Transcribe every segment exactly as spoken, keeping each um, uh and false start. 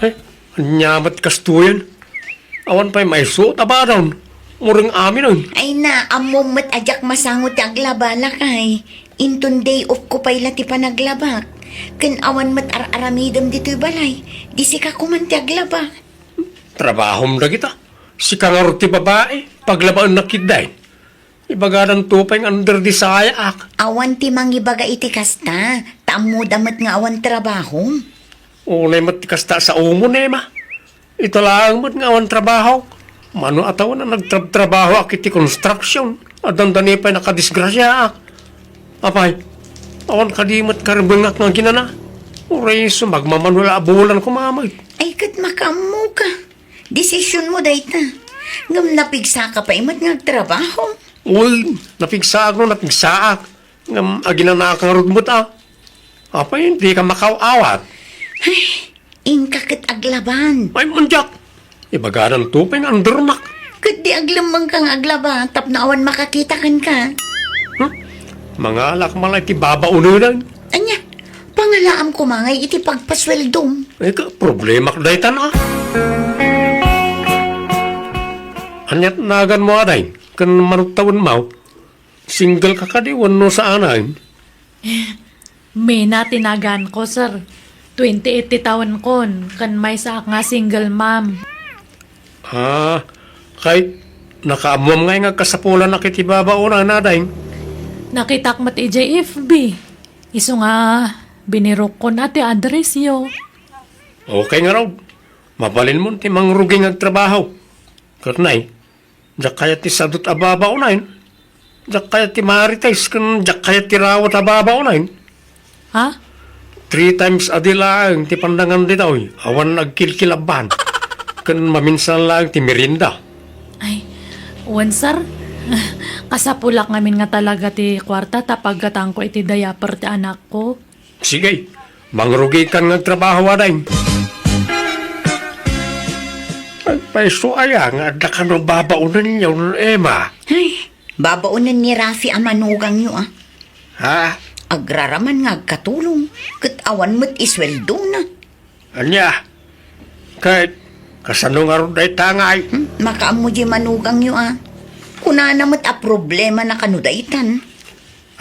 Ay, ania met kastoyen? Awan pay maisuot a badon. Mureng aminen. Ay na, ammom met a diak masango ti aglaba, lakay. Inton day off ko pay la ti panaglabak. Ken awan met ar-aramidem ditoy balay. Di sika koman ti aglaba. Trabahom dagita. Sika ngarud ti babai. Paglabaennak ketdin. Ibagadanto pay nga under di sayaak. Awan ti mangibaga iti kasta, ta ammoda met nga awan trabahom. Unay met ti kasta a saomo, Ema. Ita laeng met nga awan trabahok. Mano a tawen a nagtrabtrabahoak iti construction, a dandani pay nakadisgrasiaak. Apay, awan kadi met karbengak nga aginana? Uray isu magmamano la a bulan koma met. Ay, ket makaammoka. Desisionmo dayta. Ngem napigsaka pay met nga agtrabaho. Uy, napigsaak no napigsaak. Ngem aginanaak ngarud met a. Apay, dika makaaw-awat? Ay, inka ket aglaban. Ay, mandiak. Ibagadanto pay nga undermak. Ket di aglemmengka nga aglaba tapno awan makakita kenka. Hmm? Mangalak man la iti babaonen. Ania, pangalaam koma ngay iti pagpasueldom. Ay, ka, problemak daytan a. Aniat naganmo, aday? Ken mano ti tawenmo? Single ka kadi wenno saanen? Mina ti naganko, sir. Twenty-eight ti tawenkon, ken maysaak nga single mom. Ah, kay nakaammoam ngay nga agkasapulanak iti babaonen, aday? Nakitak met idiay F B. Isu nga binirukkon a ti addressyo. Okay ngarud. Mabalinmon ti mangrugi nga agtrabaho. Ket nay, diak kayat ti sadut a babaonen. Diak kayat ti marites ken diak kayat ti rawat a babaonen. Ha? Three times a day laeng ti pandangan ditoy, awan agkilkilabban. Ken maminsan laeng ti merienda. Ay, wen, sir. Kasapulak ngamin nga talaga ti kuarta ta paggatangko iti diaper ti anakko. Sige, mangrugikan nga agtrabaho, aday. Agpayso aya nga adda kano babaonenyo, Ema? Ay, babaonen ni Rafi a manugangyo, a. Ha? Agraraman nga agkatulong, ket awan met isueldona. Ania? Ket kasano ngarud dayta ngay? Hmm, makaammo diay manugangyo, a. Kunana met a problemana kano daytan.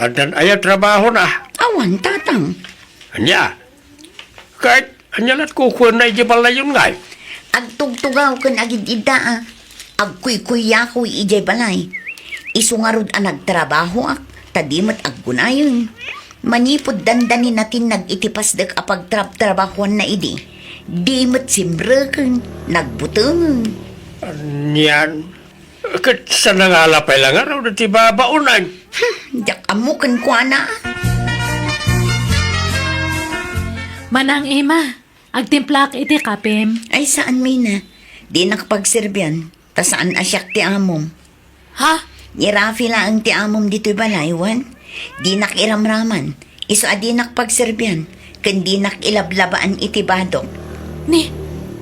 Addan aya trabahona? Awan, tatang. Ania? Ket ania lat kukuenna idiay balayon ngay? Agtugtugaw ken agid-idda, a. Agkuykuykuy idiay balay. Isu ngarud a nagtrabahoak, ta di met aggunayen. Manipud dandani natinnag iti pasdek a pagtrabtrabahoanna idi, di met simreken, nagbutengen. Anian? Ket sa nangala pay la ngarud ti babaonen? Hmm, diak ammo kenkuana. Manang Ema, agtimplaak iti kapem. Ay, saan, Mina. Dinak pagserbian, ta saan a siak ti amom. Ha? Ni Rafi laeng ti amom ditoy balay, wen? Dinak iramraman. Isu a dinak pagserbian, ken dinak ilablabaan iti badok. Ni,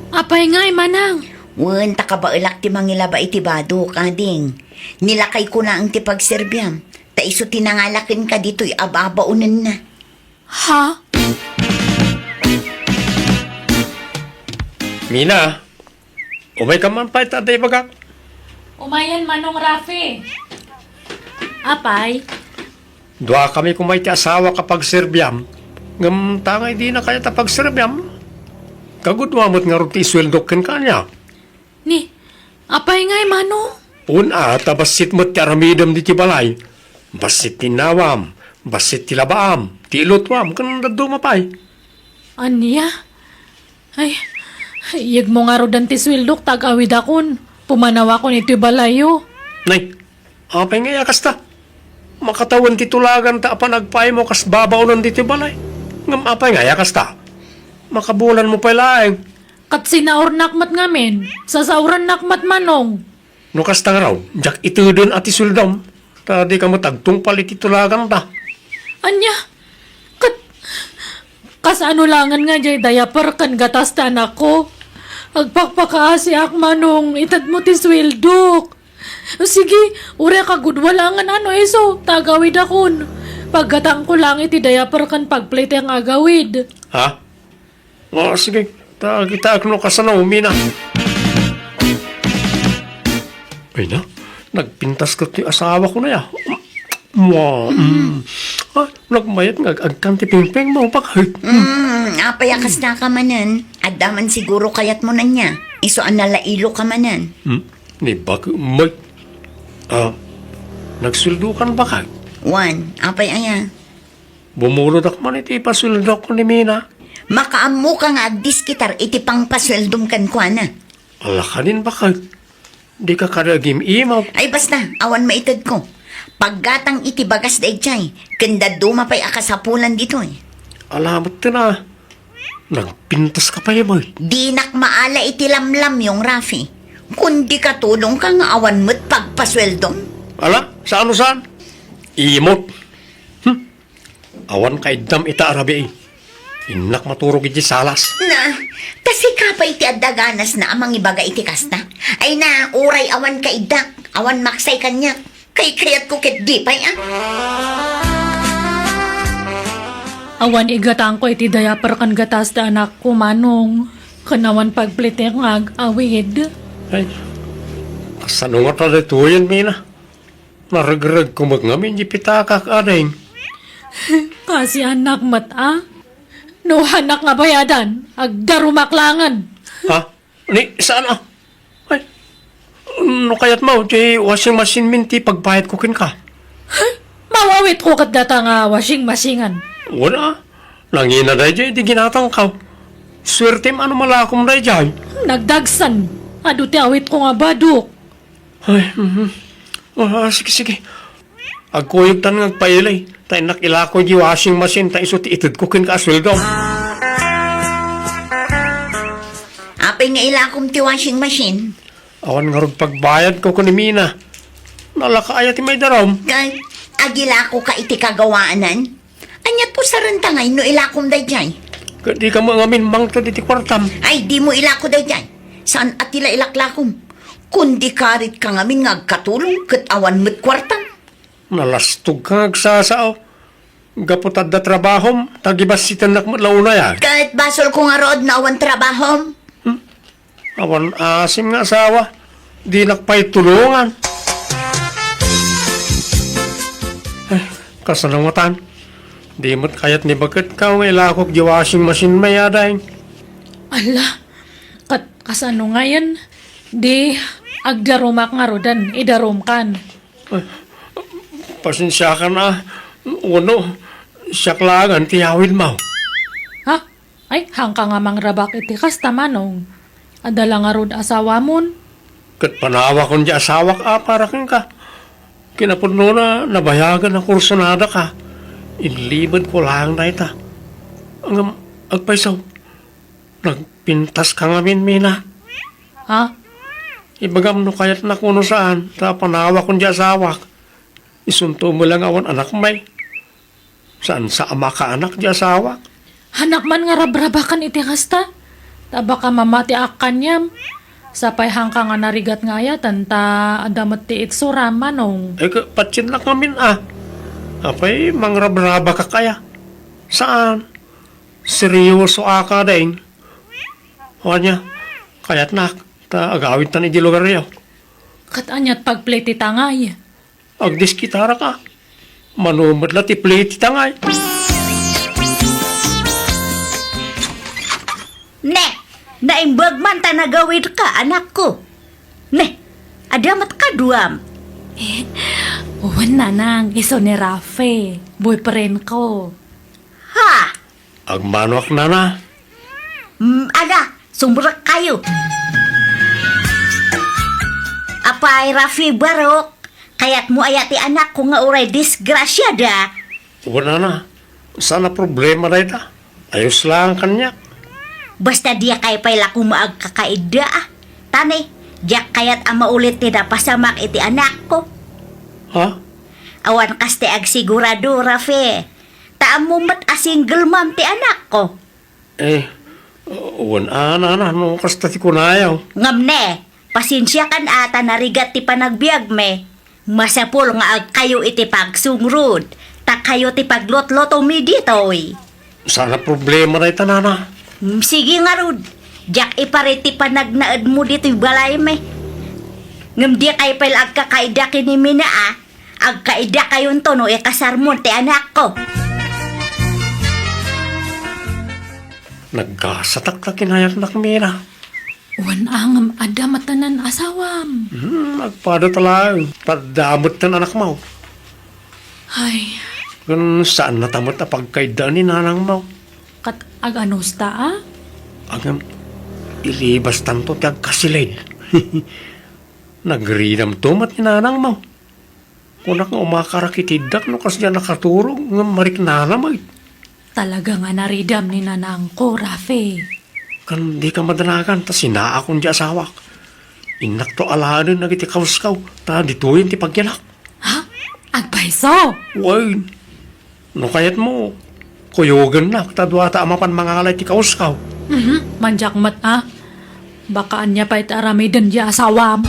apay ngay, manang? Wen, ta kabaelak ti mangilaba iti badok, ading. Ni lakayko laeng ti pagserbiam, ta isu ti nangala kenka ditoy a babaonenna. Ha? Mina, umayka man pay ta adda ibagak. Umayen, Manong Rafi. Apay? Duakami koma iti asawak a pagserbiam. Ngem ta ngay dina kayat a pagserbiam, kagudua met ngarud ti isueldok kenka, ania? Ni, apay ngay, Manong? Wen a, ta bassit met ti aramidem ditoy balay. Bassit ti innawam, bassit ti labaam, ti ilutuam, ken dadduma pay. Ania? Ay, iyegmo ngaruden ti sueldok ta agawidakon. Pumanawakon itoy balayyo. Nay, apay ngay a kasta? Makatawen ti tulaganta a panagpaaymo kas babaonen ditoy balay. Ngem apay ngay a kasta? Makabulanmo pay laeng. Ket sinaurnak met ngamin. Sasaurnak met, Manong. No kasta ngarud, diak iteden a ti sueldom, ta dika met agtungpal iti tulaganta. Ania? Ket, kasano laengen nga diay diaper ken gatas ti anakko? Agpakpakaasiak, Manong, itedmo ti sueldok. Sige, uray kagudua laengen a no isu, ta agawidakon. Paggatangko laeng iti diaper ken pagplite nga agawid. Ha? O, sige. Ta kitaek no kasano, Mina. Ay na, nagpintas ket ti asawak, kunaya. Mua, mm. Ah, nagmayat nga ag-agkan ti pingpingmo, bakit? Hmm, apay a kasta ka manen? Adda man siguro kayatmo ania. Isu a nalailoka manen. Hmm? Ni bak-, may-, ah, nagsueldokan, bakit? Wen, apay aya? Bumulodak man iti ipasueldok ni Mina. Makaammoka nga agdiskitar iti pangpasueldom kenkuana. Ala kanin, bakit? Dika kadi agim-imaw. Ay, basta, awan maitedko. Paggatang iti bagas daydiay, ken dadduma pay a kasapulan ditoy. Ala met ten a, nagpintas ka pay, bay. Dinak maala iti lamlamyong, Rafi. Kundi katulongka nga awan met pagpasueldom. Ala, saan no saan? Imot. Hmm. Awan kaiddam ita a rabii. Innak maturog iti salas. Na, ta sika pay ti adda ganasna a mangibaga iti kasta? Ay na, uray awan kaiddak, awan maksay kaniak. Kaykayatko ket di pay a. Awan igatangko iti diaper ken gatas ti anakko, Manong. Ken awan pagplitek nga ag-awid. Ay, kasano ngata daytoyen, Mina? Naregregko met ngamin di pitakak, ading. Kasiannak met a. No hanak nga bayadan, agdarumak langen. Ha? Ni, saan a? Ay, no kayatmo, ti washing machine min ti pagbayadko kenka. Mawawitko ket data nga washing machine-an. Wala. Nangina daydiay di ginatangko. Suertem a no malakom daydiay. Nagdagsan. Adu ti awitko nga badok. Ay, mhm. Ah, sige, sige. Agkuyogtan nga agpaili, ta innak ilako di washing machine, ta isu ti itedko kenka a sueldo. Apay nga ilakom ti washing machine? Awan ngarud pagbayadko ken ni Mina. Nalaka aya ti maidarum? Kay, agilakoka iti kagawaanan? Ania pusarenta ngay no ilakom daydiay? Ket dika met ngamin mangted iti kuartam. Ay, dimo ilako daydiay. Saan a ti la ilaklakom. Kundi karit ka ngamin nga agkatulong ket awan met kuartam. Nalastogka nga agsasao. Gapu ta adda trabahom, ta gibassitennak met la unay a. Ket basolko ngarud no awan trabahom. Hmm? Awan asim nga asawa, dinak pay tulongan. Ay, kasano ngatan? Di met kayat ni baket ka nga ilakok di washing machine may, ading. Ala, kat-, kasano ngayen? Di agdarumak ngaruden, idarumkan. Ay, pasensiakan a, wenno, siak laengen ti awidmo. Ha? Ay, haanka nga mangrabak iti kasta, Manong. Adda la ngarud asawamon? Ket panawakon di asawak a para kenka. Kinapudnona, nabayagan a kursunadaka. Inlibedko laeng dayta. Ngem, agpayso, nagpintaska ngamin, Mina. Ha? Ibagam no kayatnak wenno saan, ta panawakon di asawak. Isunto met la nga awan anak may. Saan sa a makaanak di asawak? Hanak man nga rabrabakan iti kasta. Ta baka mamatiak kaniam. Sapay haanka nga narigat nga ayaten ta adda met ti itsuram, Manong. Ay, ka-, patiennak ngamin a. Apay, mangrabrabakak aya? Saan? Seryosoak, ading. O ania, kayatnak, ta agawidtan idi lugaryo. Ket aniat pagplay ti tangay? Agdiskitarak a. Mano met la ti play ti tangay. Ne, naimbag man ta nagawidka, anakko. Ne, adda met kaduam. Eh, wen, nanang, isu ni Rafe, boyfriend ko. Ha? Agmanoak, nana. Mm, ala, sumrekkayo. Apay, Rafi Barok, kayatmo aya ti anakko nga uray disgrasiada? Wen, nana, saan a problema dayta. Ayos laeng kaniak. Basta diakay pay la koma agkakaidda, a. Ta ne, diak kayat a maulit ti napasamak iti anakko. Ha? Awan kas ti agsigurado, Rafi. Ta ammo met a single mom ti anakko. Eh, wen a, nana, no kasta ti kunayo. Ngem ne, pasensiakan a ta narigat ti panagbiagmi. Masapul nga agkayo iti pagsungrod, ta kayo ti paglutlutomi ditoy. Saan a problema dayta, nana. Mm, sige ngarud. Diak iparit ti panagnaedmo ditoy balaymi. Ngem dikay pay la agkakaida ken ni Mina a. Agkaidakayonto no ikasarmon ti anakko. Nagkasatak ta kinayatnak, Mina. Wen, ngem adda manen asawam. Hmm, agpada ta laeng. Padda met ti anakmo. Ay. Ken saan na ta met a pagkaidaan ni nanangmo. Ket aganusta a? Agam, ilibastanto ti agkasilid. Nagridamto met ni nanangmo. Kunak nga umakarak iti iddak no kasdiay a nakaturog ngem mariknana met. Talaga nga naridam ni nanangko, Rafi. Ken dika madanagan ta sinaakon ti asawak. Innakto alaenen dagiti kaweskawko ta ditoyen ti pagyanak. Ha? Agpayso? Wen, no kayatmo, kuyogennak ta duata a mapan mangala iti kaweskawko. Mhm, mandiak met a. Baka ania pay ti aramiden ti asawam?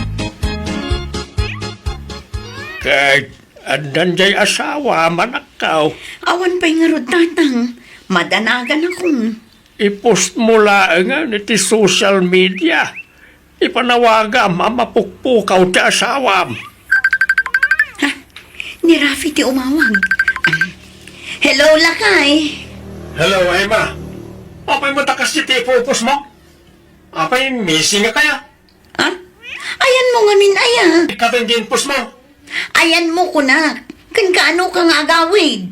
Ket addan diay asawam, anakko. Awan pay ngarud, Tatang. Madanaganakon. I-post mo laengen iti social media. Ipanawagam a mapukpukaw ti asawam. Ha? Ni Rafi ti umawag. Hello, lakay. Hello, Emma. Apay met a kasdi ti ipupos mo? Apay, missing ka kaya? Ha? Ayanmo ngamin aya? Ikaw ti ginpos mo. Ayanmo kunak. Ken kaano ka nga agawid?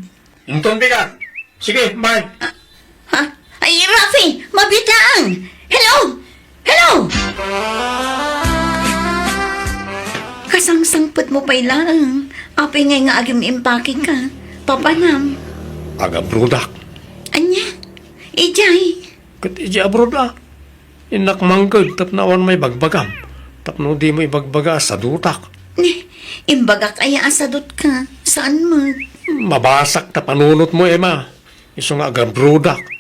Inton bigat. Sige, bye. Ha? Ay, Rafi, mabiit laeng. Hello? Hello? Kasangsangpet mo pay laeng. Apay ngay nga agim-impake ka? Papanam? Agabrodak. Ania? Idiay? Ket idiay abroad a. Innak mangged tapno awan maibagbagam. Tapno dimo ibagbaga a sadutak. Ni, imbagak aya a sadutka? Saan met? Mabasak ta panunotmo, Emma. Isu nga agabrodak.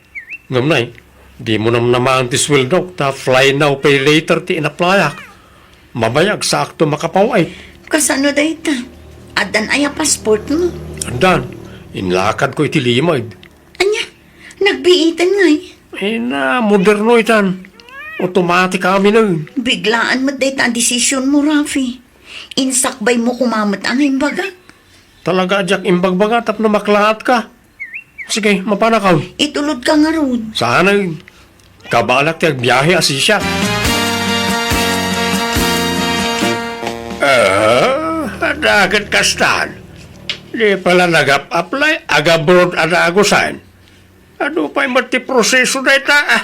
Ngem nay, dimo namnamaen ti sueldok ta fly now, pay later ti inaplayak. Mabayag, saakto makapaw-it. Kasano dayta? Addan aya passportmo? Addan. Inlakadko iti limed. Ania? Nagbiiten ngay? Ay na, moderno itan. Automatic amin. Biglaan met dayta a desisionmo, Rafi. Insakbaymo koma met a nga imbagak. Talaga a diak imbagbaga tapno maklaatka. Sige, mapanakon. Itulodka ngarud. Saan? Kabaelak ti agbiahe a sisiak. Ah, adda ket kastan. Di pala nagap-apply, agabroad a nagusan. Adu pay met ti proseso dayta, ah.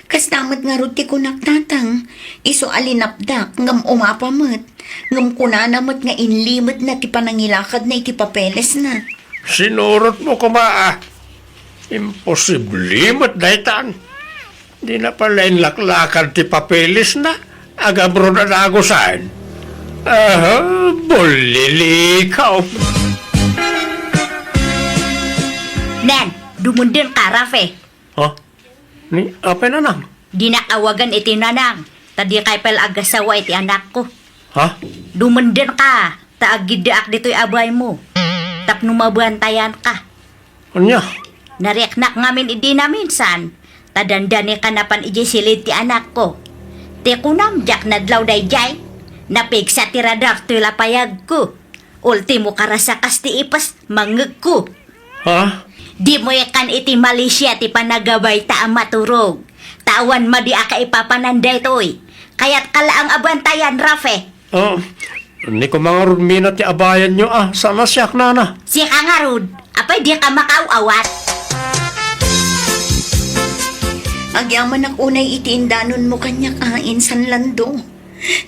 Kasta met ngarud ti kunak, Tatang. Isu a linapdak, ngem umapa met. Ngem kunana met nga inlimetna ti panangilakadna iti papelesna. Sinurotmo koma, ah. Imposible met daytan. Dina pay la inlaklakad ti papelesna. Agabroad a nagusan. Aha, bullilikaw. Nen, dumundeng ka, Rafe. Ha? Ni, apay, nanang? Dinak awagan iti nanang, ta dikay pay la agasawa iti anakko. Ha? Dumundeng ka, ta agiddaak ditoy a baymo. Tapno mabantayan ka. Ania? Nariknak ngamin idi naminsan, ta dandani ka napan idiay silid ti anakko. Ti kunam, diak nadlaw daydiay. Napigsa ti radar toy lapayagko. Ultimo, karasakas ti ipes, mangngegko. Ha? Dimo ikan iti Malaysia ti panagabayta a maturog. Ta awan madi a kaipapanan daytoy. Kayatka laeng a bantayan, Rafe. Ah, ni koma ngarud, Mina, ti abayanyo a, saan a siak, nana? Sika ngarud, apay dika makaaw-awat? Agyamanak unay iti indanonmo kaniak a, insan Lando.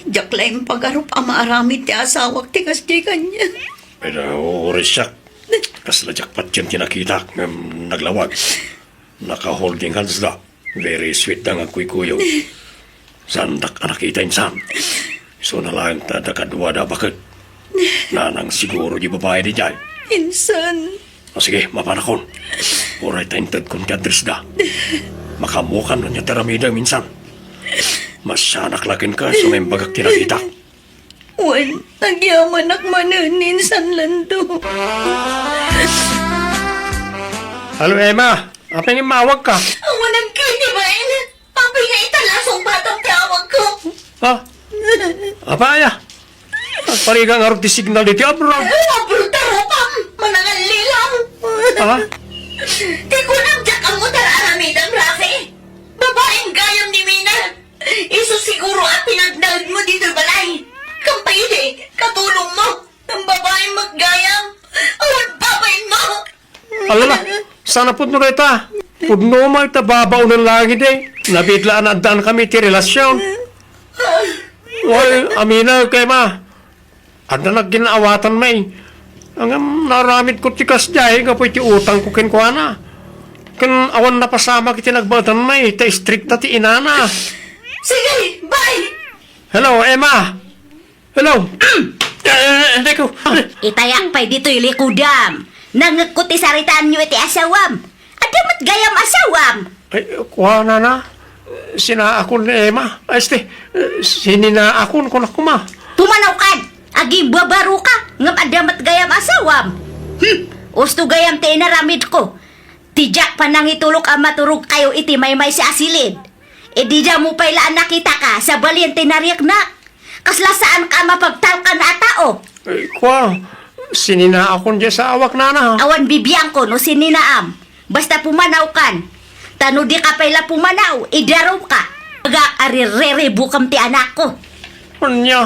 Diak la impagarup a maaramid ti asawak ti kasdi kaniak. Pero, uray siak, kasla diak patien ti nakitak ngem naglawag. Naka-holding hands da. Very sweet da nga agkuykuyo. Saandak a nakita insan. Isuna laeng ta adda kadua da a baket. Nanang siguro di babai daydiay. Insan. O sige, mapanakon. Uray ta intedkon ti address da. Makaammokan no ania ti aramidem insan. Masianak la kenka isu nga imbagak ti nakitak. Wen, agyamanak manen, insan Lando. Hello, Emma. Apay nga immawagka? Awan agkidi bain. Papa! Pinaitalasong batang ti awagko. Ha? Apay aya? Agparigat ngarud ti signal ditoy abroad. Abroad ta rupam, manangallilaw. Ha? Ti kunam, diak ammo ti ar-aramidem, Rafi. Babaem gayam ni Mina. Isu siguro a pinagnaedmo ditoy balay. Ngem pay idi, katulongmo. Ngem babaem met gayam. Awan babaenmo. Alala, saan a pudno dayta? Pudno met ta babaonen langit, eh. Nabiit la a naaddaan kami ti relasion. Wen, aminaw kay ma. Adda nagin-awatan, may. Ngem naaramid ko ti kasdiay gapu iti utangko kenkuana. Ken awan napasamak iti nagbaetan, may, ta istrikta ti inana. Sige, bye! Hello, Emma! Hello! Eh, eh, eh, ko. Itayak pay ditoy likudam. Nangngegko ti saritaanyo iti asawam. Adda met gayam asawam. Ay, kuana na. Sinaakon ni Emma. Ay, este, sininaakon ko na kuma. Pumanawkan. Agimbabaro ka. Ngem adda met gayam asawam. Hmm. Usto gayam ti inaramidko. Ti diak panangitulok a maturogkayo iti maymaysa a silid. Idi damo pay la a nakitaka sa balien ti narieknak. Kasla saanka a mapagtalkan a tao. Ay, kua, sininaakon diay asawak, nana. Awan bibiangko no sininaam. Basta pumanawkan. Ta no dika pay la pumanaw, idarumka. Agak a ririribukem ti anakko. Ania?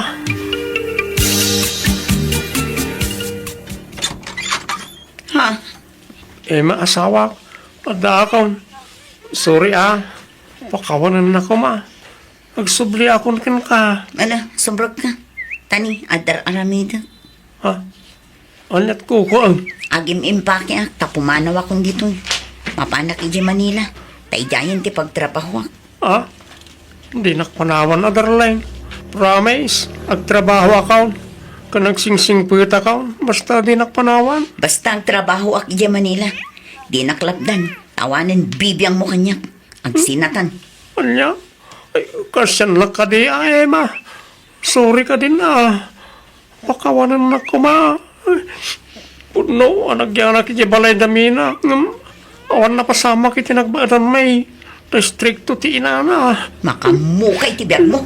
Ha? Emma, asawak, addaakon. Sorry, a. Pakawanennakon, a. Agsubliakon kenka. Ala, sumrekka. Tani, adda ar-aramidek. Ha? Aniat kukuam? Agim-impakeak ta pumanawakon ditoy. Mapanak idiay Manila. Ta idiayen ti pagtrabahoak. Ha? Dinak panawan a, darling. Promise, agtrabahoakon. Ken agsingsingpetakon. Basta dinak panawan. Basta agtrabahoak idiay Manila. Dinak lapdan. Awanen bibiangmo kaniak. Agsinatan. Ania? Ay, kasdiak kadi, a, Emma. Sorry kadin, a. Pakawanennak koma. Pudno a nagyanak idiay balay da Mina. Ngem awan napasamak iti nagbaedan, may. Ta istrikto ti inana. Makammukay ti biagmo.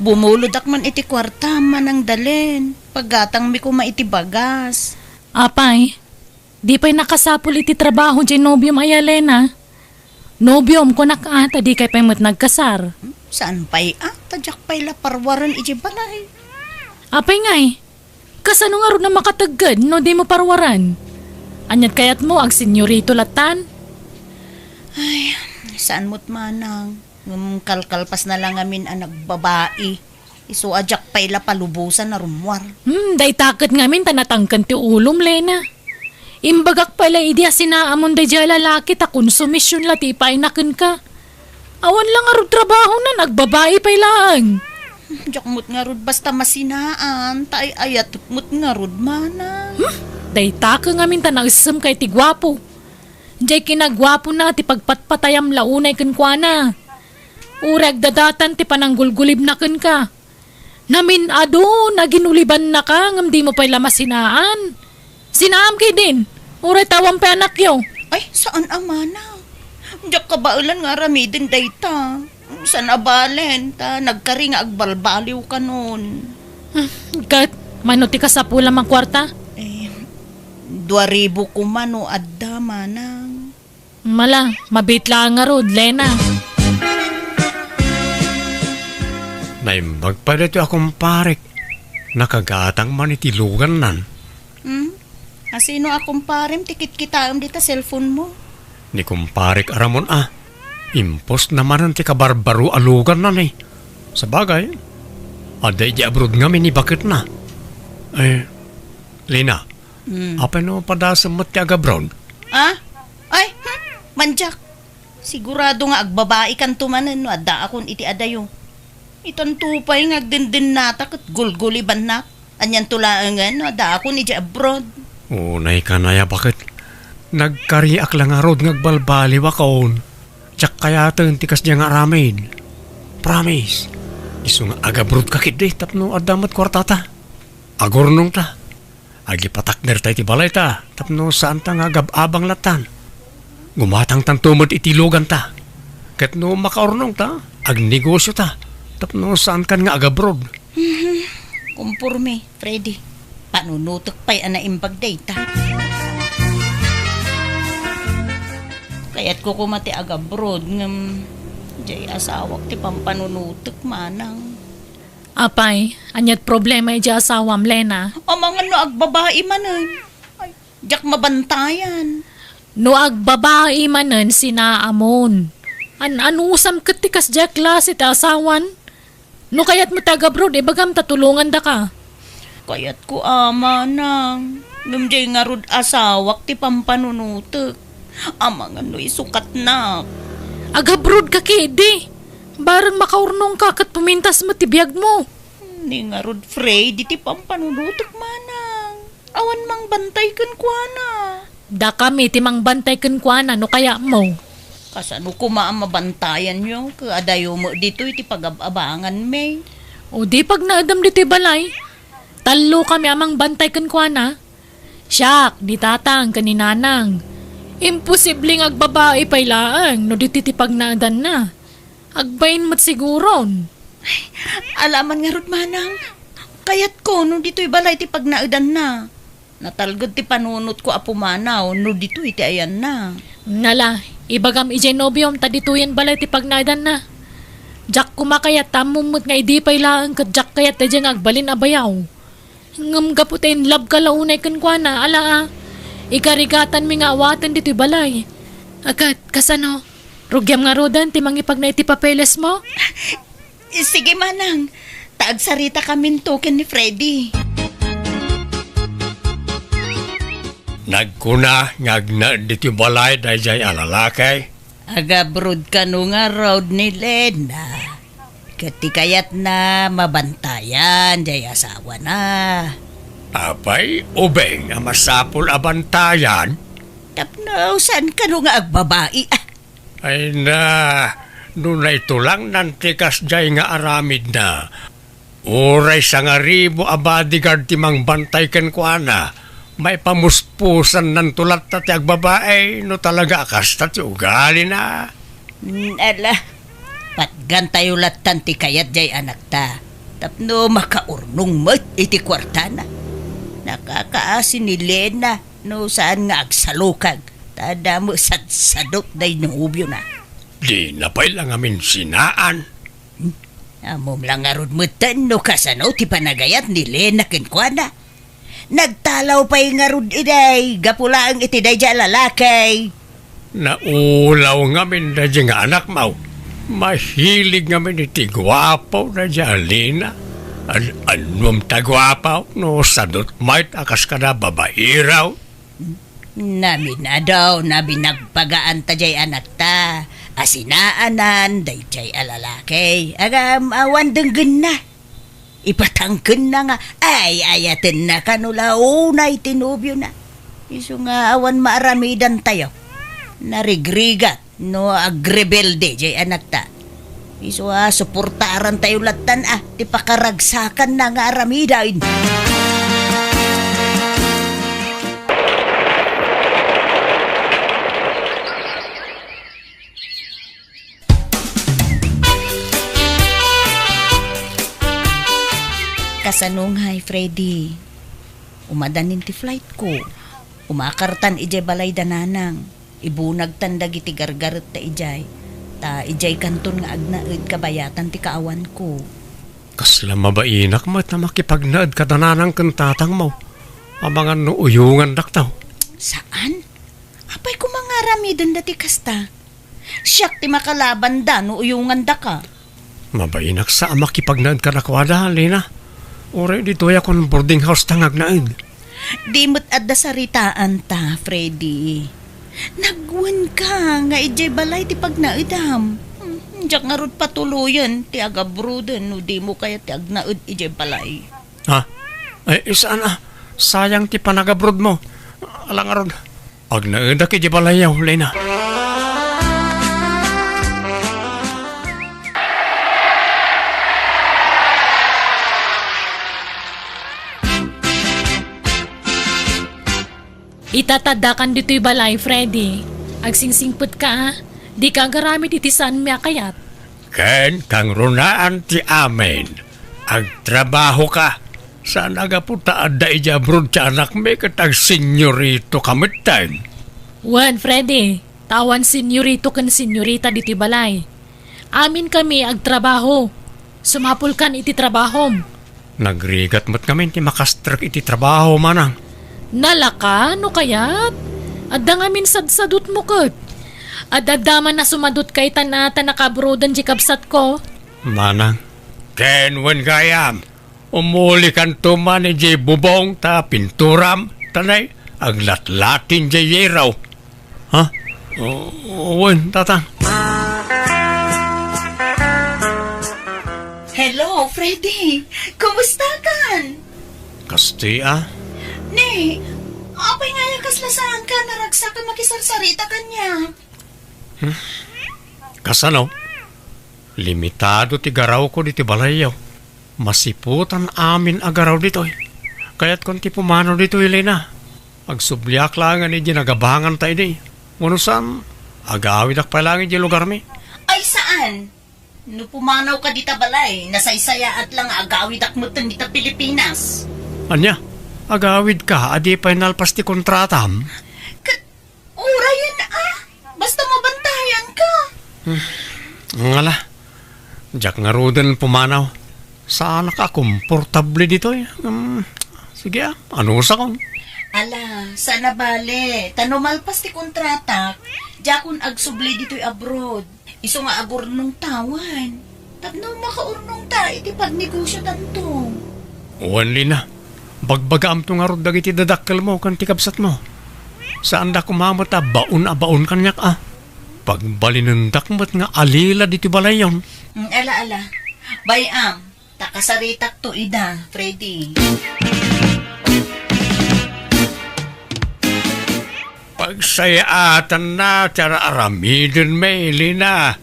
Bumulodakon iti kuarta, Manang Dalen. Paggatangmi koma iti bagas. Apay, di pay nakasapul iti trabaho diay nobiom a Lena? Nobiom, kunak a, ta dikay pay met nagkasar. Saan pay a, ta diak pay la parwaren idiay balay. Apay ngay, kasano ngarud a makategged no dimo parwaren? Aniat kayatmo, agsenyorito lattan? Ay, saan met manang. Ngem kalkalpasna la ngamin a nagbabai. Isu a diak pay la palubosan a rummuar. Hmm, dayta ket ngamin ta natangken ti ulom, Lena. Imbagak pay la idi a sinaamon daydiay a lalaki ta konsumision la ti ipaayna kenka. Awan la ngarud trabahona, nagbabai pay laeng. Diak met ngarud basta masinaan, ta ay-ayatek met ngarud, manang. Hmm, dayta ket ngamin ta naessemka iti guapo. Diay kinaguapona ti pagpatpatayam la unay kenkuana. Uray agdadatan ti pananggulgulibna kenka. Namin-adu, naginulibannaka, ngem dimo pay la masinaan. Sinaam ketdin, uray ta awan pay anakyo. Ay, saan a manang. Diak kabaelan nga aramiden dayta. Saan a balen, ta nagkari nga agbalbaliwkanon. Hmm, ket, mano ti kasapulam a kuarta? Eh, dua ribu koma no adda, manang. Mala, mabiit laeng ngarud, Lena. Naimbag pay daytoy a kumparek. Nakagatang man iti lugannan. Hmm? A, sino a kumparem ti kitkitaem dita cellphone mo? Ni kumparek a Ramon a. Impostna manen ti kabarbaro a lugannan, eh. Sabagay, adda idiay abroad ngamin ni baketna. Eh, Lena, Hmm. Apay no padasem met ti agabroad? Ah? Ay, hmm, mandiak. Sigurado nga agbabaikanto manen no addaakon iti adayo. Itanto pay nga agdendennata ket gulgulibannak. Anianto laengen no addaakon idiay abroad? Unay kanaya, baket. Nagkariak la ngarud nga agbalbaliwakon. Diak kayaten ti kasdiay nga aramid. Promise. Isu nga agabroadka ketdi tapno adda met kuartata. Agurnongta. Agipatakderta iti balayta tapno saanta nga agab-abang lattan. Gumatangtanto met iti luganta. Ket no makaurnongta, agnegosiota tapno saankan nga agabroad. Mhm. Komporme, Freddy. Panunotek pay a naimbag dayta. Kayatko koma ti agabroad, ngem diay asawak ti pampanunotek, manang. Apay, ania't problema idiay asawam, Lena? Amangan no agbabai manen. Ay, diak mabantayan. No agbabai manen, sinaamon. An-anusam ket ti kasdiay a klase ti asawan? No kayatmo ti agabroad, ibagam ta tulongandaka. Kayatko a, manang. Ngem diay ngarud asawak ti pampanunotek. Amangan no isukatnak. Agabroadka ketdi. Bareng makaurnongka ket pumintas met ti biagmo. Ni ngarud, Freddy, ti pampanunotek, manang. Awan mangbantay kenkuana. Dakami ti mangbantay kenkuana no kayatmo. Kasano koma a mabantayanyo ket adayo met ditoy ti pagab-abanganmi? O di pagnaedam ditoy balay. Tallokami a mangbantay kenkuana. Siak, ni tatang, ken ni nanang. Imposible nga agbabai pay laeng no ditoy ti pagnaedanna. Agbain met siguron. Ay, ala man ngarud, manang. Kayatko no ditoy balay ti pagnaedanna. Natalged ti panunotko a pumanaw no ditoy ti ayanna. Nala, ibagam idiay nobiom ta ditoyen balay ti pagnaedanna. Diak koma kayat ta ammom met nga idi pay laeng ket diak kayat daydiay nga agbalin a bayaw. Ngem gapu ta in love ka la unay kenkuana, ala a. Igarigatanmi nga awaten ditoy balay. A ket, kasano? Rugiam ngaruden ti mangipagna iti papelesmo? Sige, manang. Ta agsaritakaminto ken ni Freddy. Nagkuna nga agnaed ditoy balay daydiay a lalaki. Agabroad kano ngarud ni Lena. Ket ti kayatna, mabantayan diay asawana. Apay, ubing a masapul a bantayan? Tapno saan kano nga agbabai, ah. Ay na, no naitulangnan ti kasdiay nga aramidna, uray sangaribu a bodyguard ti mangbantay kenkuana, maipamuspusannanto latta ti agbabai no talaga a kasta ti ugalina. Mm, ala, patgantayo lattan ti kayat diay anakta tapno makaurnong met iti kuartana. Nakakaasi ni Lena no saan nga agsalukag, ta adda met sadsadot diay nobiona. Dina pay la ngamin sinaan. Hmm? Ammom la ngarud metten no kasano ti panagayat ni Lena kenkuana. Nagtalaw pay ngarud idiay gapu laeng iti daydiay a lalaki. Naulaw ngamin daydiay nga anakmo. Mahilig ngamin iti guapo daydiay a Lena. An-, annom ta guapo no sadot met a kas kada babairaw. Naminadaw, nabinagpagaanta diay anakta a sinaanan daydiay a lalaki. Agam, awan denggenna. Ipatangkenna nga ay-ayatenna kano la unay ti nobiona. Isu nga awan maaramidantayo. Narigrigat no agrebelde diay anakta. Isu a suportarantayo lattan a ti pakaragsakanna nga aramiden. Kasano ngay, Freddy? Umadanin ti flight ko. Umakartan idiay balay da nanang. Ibunagtan dagiti gargaretta idiay. Ta idiay kanton nga agnaed kabayatan ti kaawanko. Kasla mabainak met a makipagnaed kada nanang ken tatangmo. Amangan no uyongandakto. Saan? Apay koma nga aramidenda ti kasta? Siak ti makalabanda no uyongandaka. Mabainak sa a makipagnaed kadakuada, Lena. Uray ditoy a kon boarding house ta nga agnaed. Di met adda saritaanta, Freddy. Nagwenka nga idiay balay ti pagnaedam. Hmm, diak ngarud patuloyen ti agabroden no dimo kayat ti agnaed idiay balay. Ha? Ay, saan a? Sayang ti panagabrodmo. Ala ngarud. Agnaedak idiay balayyo, Lena. Ita ta addakan ditoy balay, Freddy. Agsingsingpetka, a. Dika agaramid iti saanmi a kayat. Ken kangrunaan ti amin. Agtrabahoka. Saan a gapu ta adda idiay abroad ti anakmi ket agsenyoritoka metten. Wen, Freddy, ta awan senyorito ken senyorita ditoy balay. Aminkami agtrabaho. Sumapulkan iti trabahom. Nagrigat met ngamin ti makastrek iti trabaho, manang. Nalaka, no kayat? Adda ngamin sadsadotmo ket. Ad-adda man a sumadotka itan a ta nakaabroaden diay kabsatko. Manang. Ken wen gayam, umulikanto man idiay bubong ta pinturam, ta nay, aglatlatin diay yero. Ha? O, wen, tatang. Hello, Freddy. Kumusta kan? Kasti, a? Ne, apay nga aya kasla saanka a naragsak a makisarsarita kaniak? Hmm? Kasano? Limitado ti garawko ditoy balayyo. Masiputan amin a garaw ditoy. Kayatkon ti pumanaw ditoy, Lina. Agsubliak laengen idiay nagabanganta idi. Wenno saan, agawidak pay laeng idiay lugarmi. Ay, saan? No pumanawka dita balay, nasaysayaat la nga agawidak metten dita Pilipinas. Ania? Agawidka a di pay nalpas ti kontratam? Ket, urayen, a. Basta mabantayanka. Hmm. Ngala. Diak ngaruden pumanaw. Saanak a komportable ditoy. Hmm. Sige, a. Anusakon. Ala, saan a bale. Ta no malpas ti kontratak, diakon agsubli ditoy abroad. Isu nga agurnongta wen. Tapno makaurnongta iti pagnegosiotanto. Wen, Lina, bagbagaamto ngarud dagiti dadakkelmo ken ti kabsatmo. Saanda koma met a baon a baon kaniak, a. Pagbalinendak met nga alila ditoy balayyon. Mm, ala, ala. Bay-am, ta kasaritakto ida, Freddy. Pagsayaatanna ti ar-aramidenmi, Lina.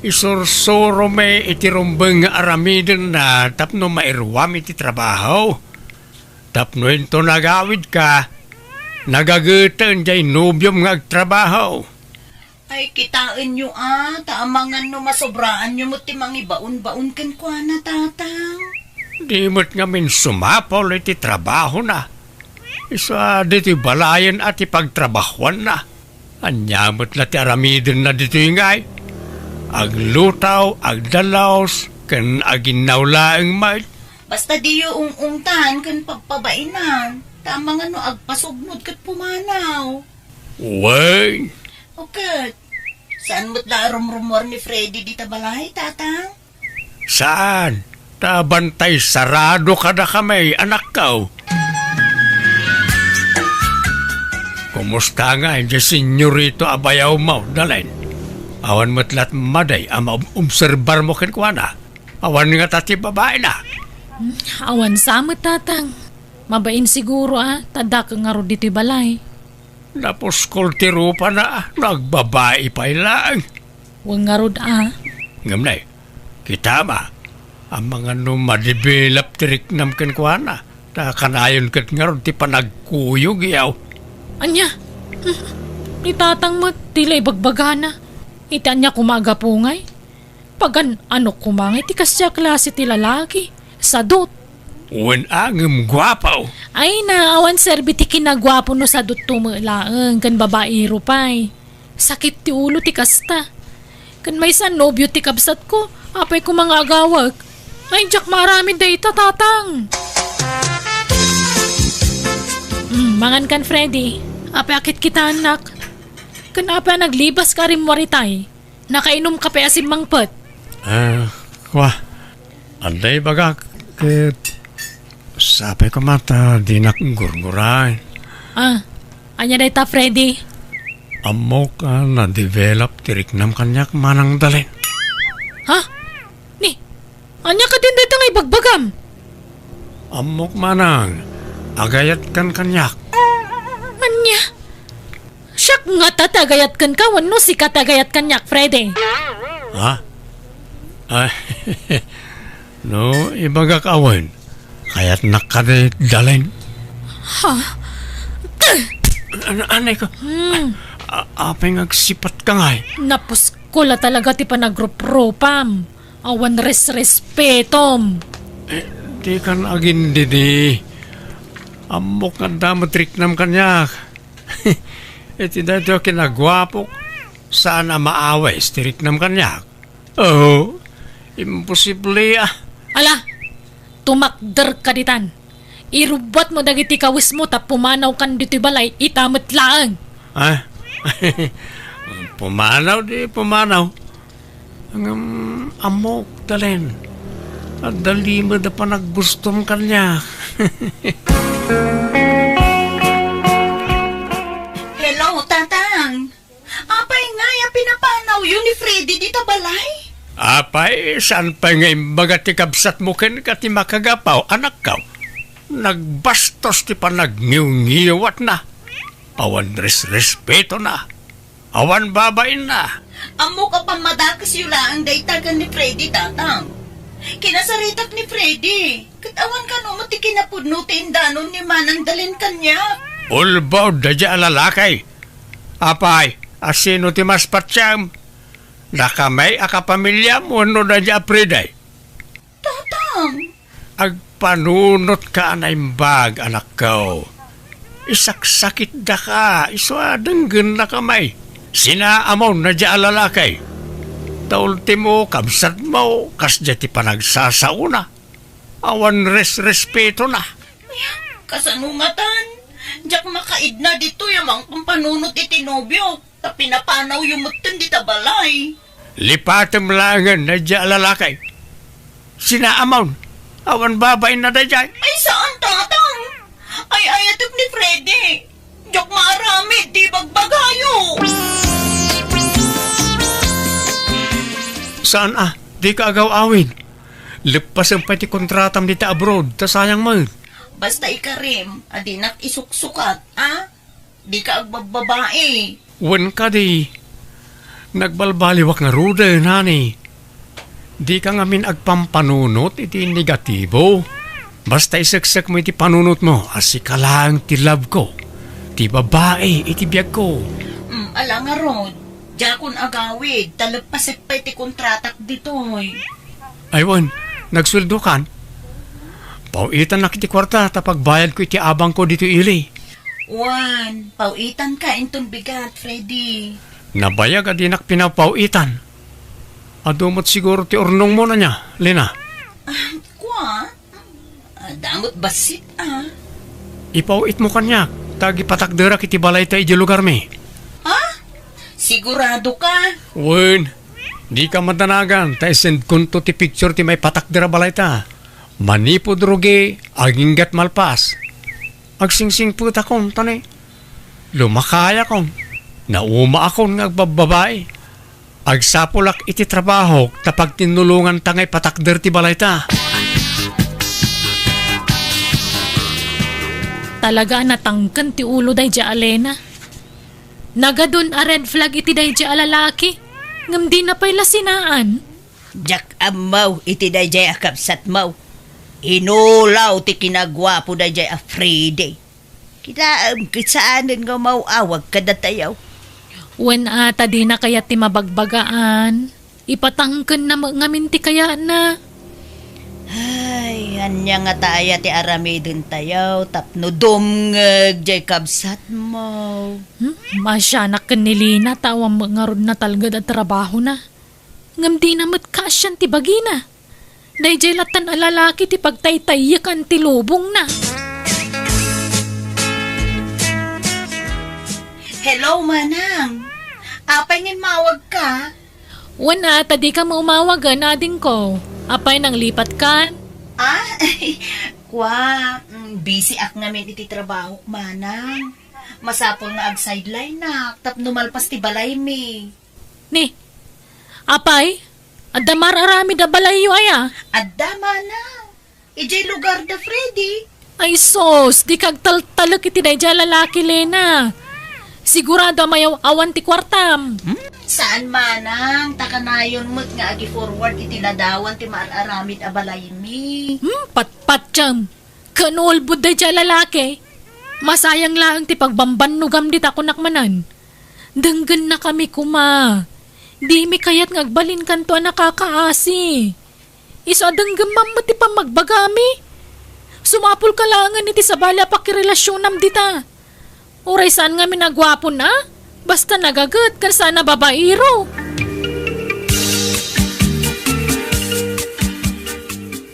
Isursuromi iti rumbeng nga aramidenna tapno mairuam iti trabaho. Tapno inton agawidka, nagageten diay nobiom nga agtrabaho. Ay, kitaenyo, a, ta amangan no masobraanyo met ti mangibaon-baon kenkuana, tatang. Di met ngamin sumapul iti trabahona. Isu a ditoy balayen a ti pagtrabahuanna. Ania met la ti aramidenna ditoy ngay? Aglutaw, agdalus, ken aginnaw laeng met. Basta diyo ung-ungtan ken pagpabainan, ta amangan no agpasugmod ket pumanaw. Wen. O ket, saan met la a rumrumuar ni Freddy dita balay, tatang? Saan? Ta bantay sarado kadakami, anakko. Kumusta ngay diay senyorito a bayawmo, Dalen? Awan met la't madi a maobserbarmo kenkuana? Awan ngata ti babaina? Hmm, awan sa met, tatang. Mabain siguro, a, ta adda ngarud ditoy balay. Napuskol ti rupana, nagbabai pay laeng. Wen ngarud, a. Ngem nay, kitam, a, amangan no madevelop ti riknam kenkuana, ta kanayon ket ngarud ti panagkuyogyo. Ania? Ni tatang met, ti la ibagbagana. Iti ania koma a gapu ngay? Pagan-ano koma ngay ti kasdiay a klase ti lalaki? Sadut. Wen a, ngem guapo. Ay na, awan serbi ti kinaguapo no sadutto met laeng ken babaero pay. Sakit ti ulo ti kasta. Ken maysa a nobio ti kabsatko, apay koma nga agawek? Ay, diak maaramid dayta, tatang. Mm, mangan kan, Freddy. Apay a kitkitaennak? Ken apay a naglibaska a rimmuar itay? Nakainumka pay a simmangpet? Ah, kua. Adda ibagak ket sapay koma ta dinak gurguraen. Ah, ania dayta, Freddy? Ammok a na-develop ti riknam kaniak manang Dalen. Ha? Ni, ania kadin dayta nga ibagbagam? Ammok manang, agayatkan kaniak. Ania? Siak ngata ti agayat kenka wenno sika ti agayat kaniak, Freddy? Ha? Ay, no, ibagak a wen, kayatnak kadi Dalen. Ha? An-, anay ka? Hmm. A-, apay nga agsipatka ngay? Napusko la talaga ti panagruprupam. Awan resrespetom. Eh, di kan agindidi. Ammok nga adda met riknam kaniak. Iti daytoy a kinaguapok, saan a maawis ti riknam kaniak. Oh, imposible, ah. Ala, tumakder ka ditan. Irubbuatmo dagiti kawismo ta pumanawkan ditoy balay, ita met laeng. Ah? Pumanaw di pumanaw. Ngem ammok, Dalen. Adda limed a panaggustom kaniak. Hello, Tatang. Apay ngay a pinapanawyo ni Freddy dita balay? Apay, saan pay nga imbaga ti kabsatmo kenka ti makagapaw, anakko? Nagbastos ti panagngiwngiwatna. Awan resrespetona. Awan babainna. Ammok a pammadakesyo laeng dayta ken ni Freddy, Tatang. Kinasaritak ni Freddy. Ket awan kano met ti kinapudno ti indanon ni Manang Dalen kaniak. Ulbod daydiay a lalaki. Apay, a sino ti mas patiem? Dakami a kapamiliam wenno daydiay a Freddy? Tatang! Agpanunotka a naimbag, anakko. Isaksakitdaka, isu a denggennakami. Sinaamon daydiay a lalaki. Ta ultimo, kabsatmo, kasdiay ti panagsasaona. Awan resrespetona. Kasano ngatan? Diak makaidna ditoy a mangpampanunot iti nobio, ta pinapanawyo metten dita balay. Lipatem laengen daydiay a lalaki. Sinaamon, awan babainna daydiay. Ay, saan, Tatang? Ay-ayatek ni Freddy. Diak maaramid ti bagbagayo. Saan a, dika agaw-awid. Leppasem pay ti kontratam dita abroad, ta sayang met. Basta ikarim, a dinak isuksukat, a? Dika agbabbabai. Wen kadi, nagbalbaliwak ngaruden, honey. Dika ngamin agpampanunot iti negatibo. Basta iseksekmo iti panunotmo a sika laeng ti love ko, ti babai iti biagko. Mm, ala ngarud, diakon agawid, ta leppasek pay ti kontratak ditoy. Ay wen, nagsueldokan? Paw-itannak iti kuarta ta pagbayadko iti abangko ditoy ili. Wen, paw-itanka inton bigat, Freddy. Nabayag a dinak pinaw-paw-itan. Adu met siguro ti urnongmo ania, Lena? Ah, kua? Adda met bassit, a. Ipaw-itmo kaniak, ta agipatakderak iti balayta idiay lugarmi. Ha? Siguradoka? Wen, dika madanagan, ta isendkonto ti picture ti maipatakder a balayta. Manipud rugi, aginggat malpas. Agsingsingpetakon, ta ne, lumakayakon. Naumaakon nga agbabbabai. Agsapulak iti trabahok ta pagtinnulonganta nga ipatakder ti balayta. Talaga a natangken ti ulo daydiay a Lena. Nagadun a red flag iti daydiay a lalaki, ngem dina pay la sinaan. Diak ammo iti daydiay a kabsatmo. Inulaw ti kinaguapo daydiay a Freddy. Kitaem ket saanen nga umaw-awag kadatayo. Wen a, ta dina kayat ti mabagbagaan. Ipatangkenna met ngamin ti kayatna. Ay, ania ngata aya ti aramidentayo tapno dumngeg diay kabsatmo? Hmm? Maasianak ken ni Lina ta awan met ngarud natalged a trabahona. Ngem dina met kaasian ti bagina. Daydiay lattan a lalaki ti pagtaytayyekan ti lubongna. Hello, Manang. Apay nga immawagka? Wen a, ta dika met umawagen, adingko. Apay, nanglipatkan? Ah, kua, mm, busy ak ngamin iti trabahok, Manang. Masapul nga ag-sideline-ak tapno malpas ti balaymi. Ni, apay, adda mar-aramid a balayyo aya? Adda, Manang. Idiay lugar da Freddy. Ay sus, dika agtaltalek iti daydiay a lalaki, Lena. Sigurado a mayaw-awan ti kuartam. Hmm? Saan, Manang, ta kanayon met nga agi-forward iti ladawan ti mar-aramid a balaymi. Hmm, patpatiem. Ken ulbod daydiay a lalaki. Masayang laeng ti pagbambannogam dita, kunak manen. Denggennakami koma. Dimi kayat nga agbalinkanto a nakakaasi. Isu a denggemmam met ti pammagbagami. Sumapulka laengen iti sabali a pakirelasionnam dita. Uray saan ngamin a guapon a, basta nagaget ken saan a babaero.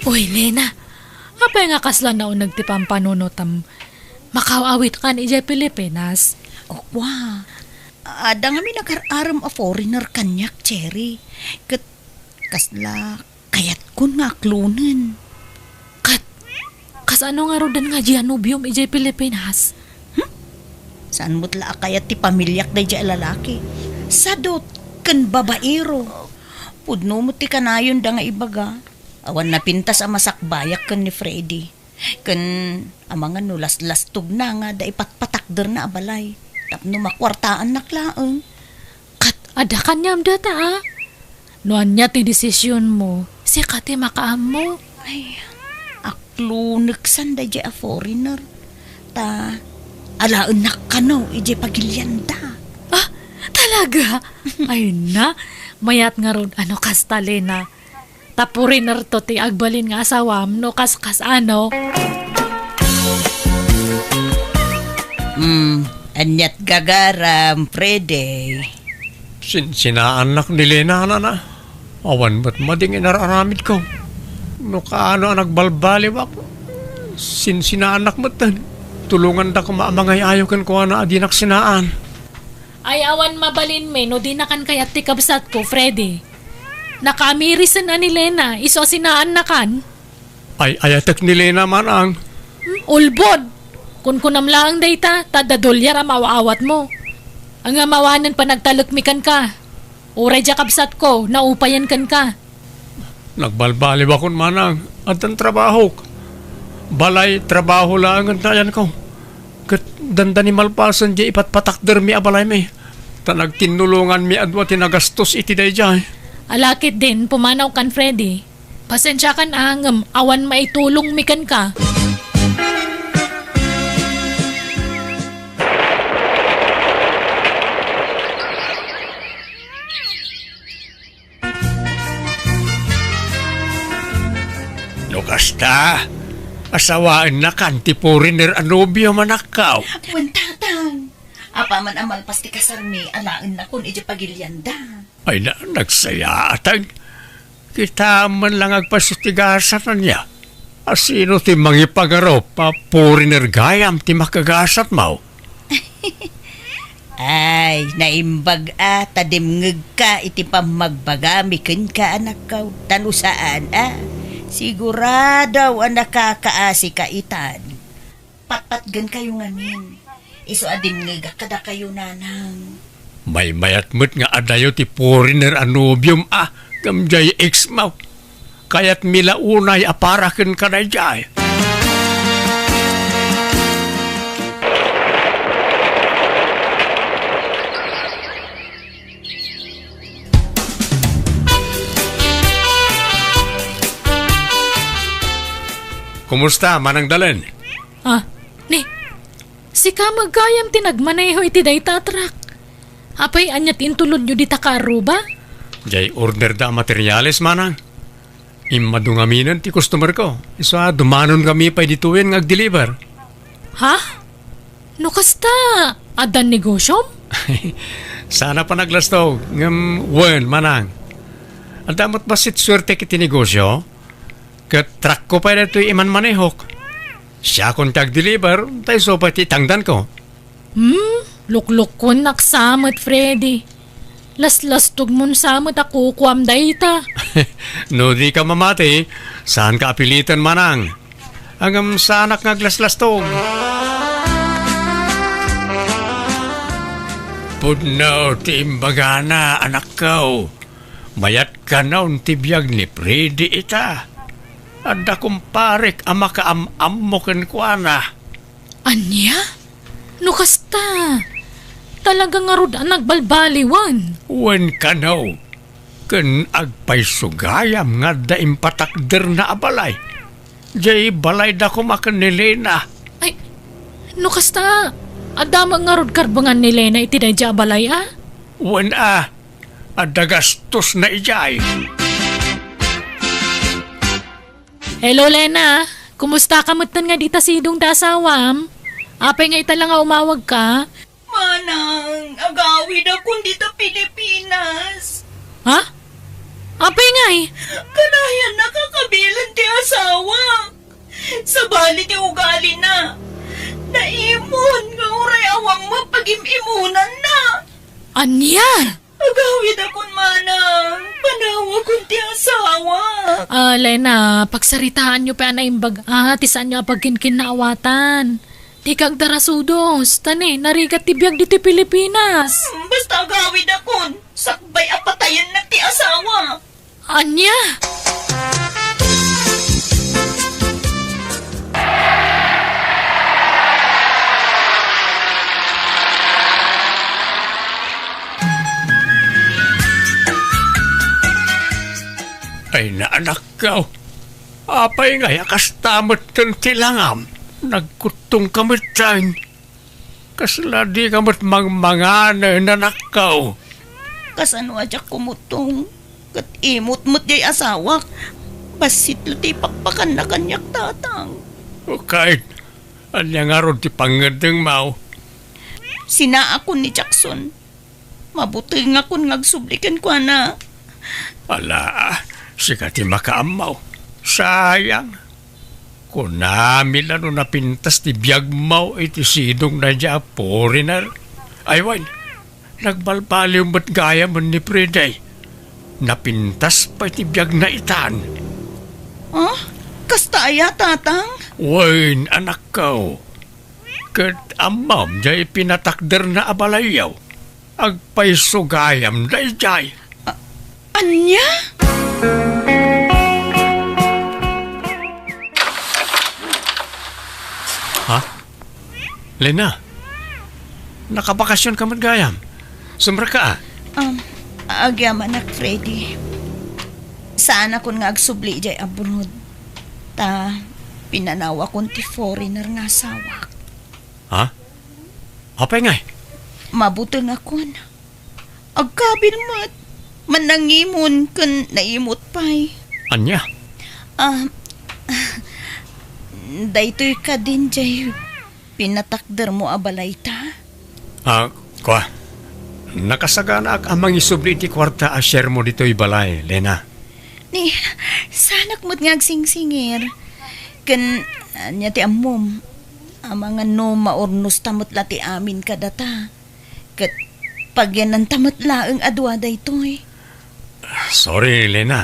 Uy, Lena, apay nga kasla nauneg ti pampanunotam? Makaw-awitkan idiay Pilipinas? O, kua. Adda ngamin agar-arem a foreigner kaniak, Cherry. Ket kasla kayatkon nga aklonen. Ket, kasano ngaruden nga dia nobiom idiay Pilipinas? Hmm? Saan met la a kayat ti pamiliak daydiay a lalaki? Sadut ken babaero. Pudno met ti kanayonda nga ibaga. Awan napintas a masakbayak ken ni Freddy. Ken amangan no laslastogna nga adda ipatpatakderna a balay tapno makuartaannak laeng. Ket adda kaniam data, a? No ania ti desisionmo, sika ti makaammo. Ay, akloneksan daydiay a foreigner. Ta, alaennak kano idiay pagilianda. Ah, talaga? Ay na, mayat ngarud a no kasta, Lena. Ta foreigner to ti agbalin nga asawam no kaskas-ano. Hmm, aniat gagaram, Freddy? Sinsinaannak ni Lena, nana. Awan met mading inar-aramidko. No kaano a nagbalbaliwak, sinsinaannak metten. Tulonganda koma a mangay-ayo kenkuana a dinak sinaan. Ay, awan mabalinmi no dinakan kayat ti kabsatko, Freddy. Nakamirisen a ni Lena, isu a sinaannakan. Ay, ayatek ni Lena, manang. Hmm, ulbod! Kunkunam laeng dayta, ta adda dolyar a maaw-awatmo. Ngem awanen panagtalekmi kenka. Uray dia kabsatko, naupayen kenka. Nagbalbaliwakon, manang, addan trabahok. Balay, trabaho laengen ti ayanko. Ket dandani malpasen diay ipatpatakdermi a balaymi. Ta nagtinulonganmi a dua ti nagastos iti daydiay. Ala ketdin, pumanawkan, Freddy. Pasensiakan a, ngem awan maitulongmi kenka. No kasta, asawaennakan ti foreigner a nobio, manakkaw. Wen, tatang. Apaman a malpas ti kasarmi, alaennakon idiay pagilianda. Ay na, nagsayaat. Kitaem man la nga agpaso ti gasat, ania? A sino ti mangipagarup a foreigner gayam ti makagasatmo? Ay, naimbag a ta dimngegka iti pammagbagami kenka, anakko. Ta no saan a, sigurado a nakakaasika itan. Patpatgenkayo ngamin. Isu a dimngegak kadakayo, nanang. Maymayat met nga adayo ti foreigner a nobiom a, ngem diay ex mo. Kayatmi la unay a para kenka daydiay. Kumusta, Manang Dalen? Ah, ni, sika met gayam ti nagmaneho iti dayta a truck. Apay, ania ti intulodyo dita karruba? Diay order da a materiales, manang. Immadu ngaminen ti customer ko. Isu a, dumanonkami pay ditoyen nga agdeliver. Ha? No kasta, addan negosyom? Saan a panaglastog, ngem wen, manang. Adda met bassit suertek iti negosyo. Ket truckko pay daytoy imanmanehok. Siakon ti agdeliver, ta isu pay ti itangdanko. Hmm, luklukkuennak sa met, Freddy. Laslastogmon sa met a kukuam dayta. No dika mamati, saanka a piliten, manang. Ngem saanak nga aglaslastog. Pudno ti imbagana, anakko. Mayat kanon ti biag ni Freddy ita. Adda kumparek a makaam-ammo kenkuana. Ania? No kasta, talaga ngarud a nagbalbaliwan. Wen kano, ken agpayso gayam nga adda impatakderna a balay. Diay balayda koma ken ni Lena. Ay, No kasta, adda met ngarud karbengan ni Lena iti daydiay a balay, a? Wen a, adda gastosna idiay. Hello, Lena. Kumusta ka metten nga dita sidong ti asawam? Apay nga ita la nga umawagka? Manang, agawidakon dita Pilipinas. Ha? Apay ngay? Kanayan nakakabilan ti asawa. Sabali ti ugalina. Naimon nga uray awan mapagim-imonanna. Ania? Agawidakon, manang. Panawakon ti asawa. Ah, Lena, pagsaritaanyo pay a naimbag, ah, ti saanyo a pagkinkinnaawatan. Dika agdarasudos, ta ne, narigat ti biag ditoy Pilipinas. Hmm, basta agawidakon, sakbay a patayennak ti asawa. Ania? Ay, naanakko. Apay ngay a kasta metten ti langam? Nagkuttongka metten. Kasla dika met mangmangan, nanakko? Kasano a diak kumuttong? Ket imot met diay asawak. Bassit la ti ipakpakanna kaniak, tatang. O ket, ania ngarud ti pangngeddengmo? Sinaakon ni Jackson. Mabutengakon nga agsubli kenkuana. Ala, sika ti makaammo. Sayang. Kunami la no napintas ti biagmo iti sidong daydiay a foreigner. Ay wen, nagbalbaliw met gayamen ni Freddy. Napintas pay ti biagna itan. Ah? Kasta aya, tatang? Wen, anakko. Ket ammom diay pinatakderna a balayyo. Agpayso gayam daydiay. A-, ania? Ha? Lena? Nakabakasionka met gayam? Sumrekka, a? Um, agyamanak, Freddy. Saanakon nga agsubli idiay abroad. Ta, pinanawakon ti foreigner nga asawak. Ha? Apay ngay? Mabutengakon. Agkabil met. Mannangimon ken naimot pay. Ania? Ah, daytoy kadin diay pinatakdermo a balayta? Ah, kua. Nakasaganaak a mangisubli iti kuarta a sharemo ditoy balay, Lena. Ni, saanak met nga agsingsingir. Ken, ania ti ammom? Amangan no maurnosta met la ti amin kadata. Ket pagyananta met laeng a dua daytoy. Sorry, Lena.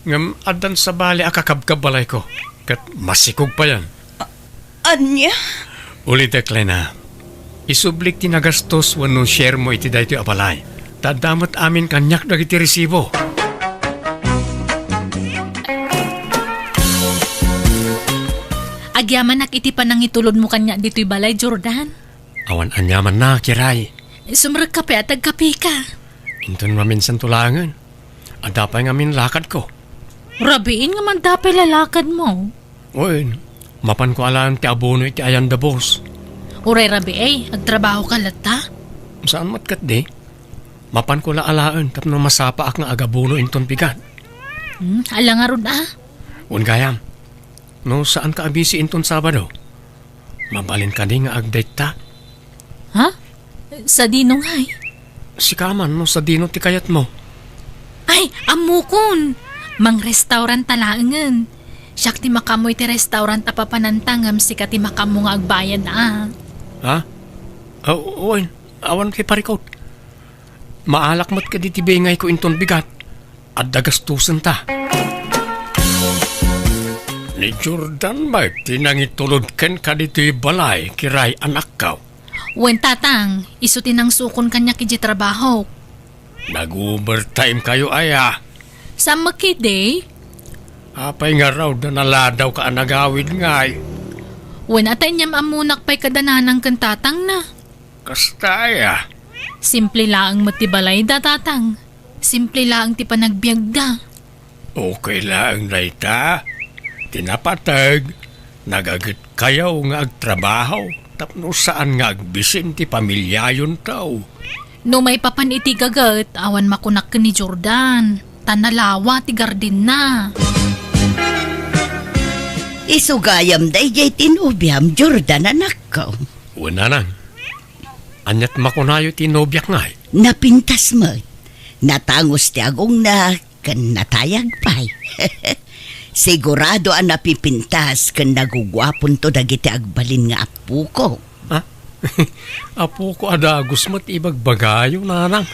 Ngem addan sabali a kakabkabbalayko. Ket masikog payen. A-, ania? Ulitek, Lena. Isublik ti nagastos wenno sharemo iti daytoy a balay. Ta adda met amin kaniak dagiti resibo. Agyamanak iti panangitulodmo kaniak ditoy balay, Jordan. Awan aniamanna, Kiray. Sumrekka pay a tagkapika. Inton maminsanto laengen. Adda pay ngamin lakadko. Rabiin nga adda pay lakadmo. Wen, mapanko alaen ti abono iti ayan da boss. Uray rabii, agtrabahoka latta? Saan met ketdi. Mapanko la alaen tapno masapaak nga agabono inton bigat. Hmm, ala ngarud a? Wen gayam. No saanka a busy inton Sabado, mabalin kadi nga agdate ta? Ha? Sadino ngay? Sika man no sadino ti kayatmo. Ay, ammokon! Mangrestaurant ta laengen. Siak ti makaammo iti restaurant a papananta ngem sika ti makaammo nga agbayad a. Ha? Aw-, wen, awan ti parikut. Maalak met kadi ti bingayko inton bigat. Adda gastosenta. Ni Jordan met ti nangitulod kenka ditoy balay, Kiray, anakko. Wen, tatang, isu ti nangsukon kaniak idiay trabahok. Nag-overtime kayo aya? Saan met ketdi? Apay ngarud a naladawka a nagawid ngay? Wen, a ta inyam-ammonak pay kada nanang ken tatangna. Kasta aya? Simple laeng met ti balayda, tatang. Simple laeng ti panagbiagda. Okay laeng dayta. Ti napateg, nagaget kayo nga agtrabaho. tapno saan nga agbisin ti pamiliayonto. No maipapan iti gaget, awan makunak ken ni Jordan, ta nalawa ti gardenna. Isu gayam daydiay ti nobiam, Jordan, anakko. Wen, nanang. Aniat makunayo ti nobiak ngay? Napintas met. Natangus ti agongna ken natayag pay. Sigurado a napipintas ken naguguaponto dagiti agbalin nga apoko. Ha? Apoko a dagus met ibagbagayo, nanang.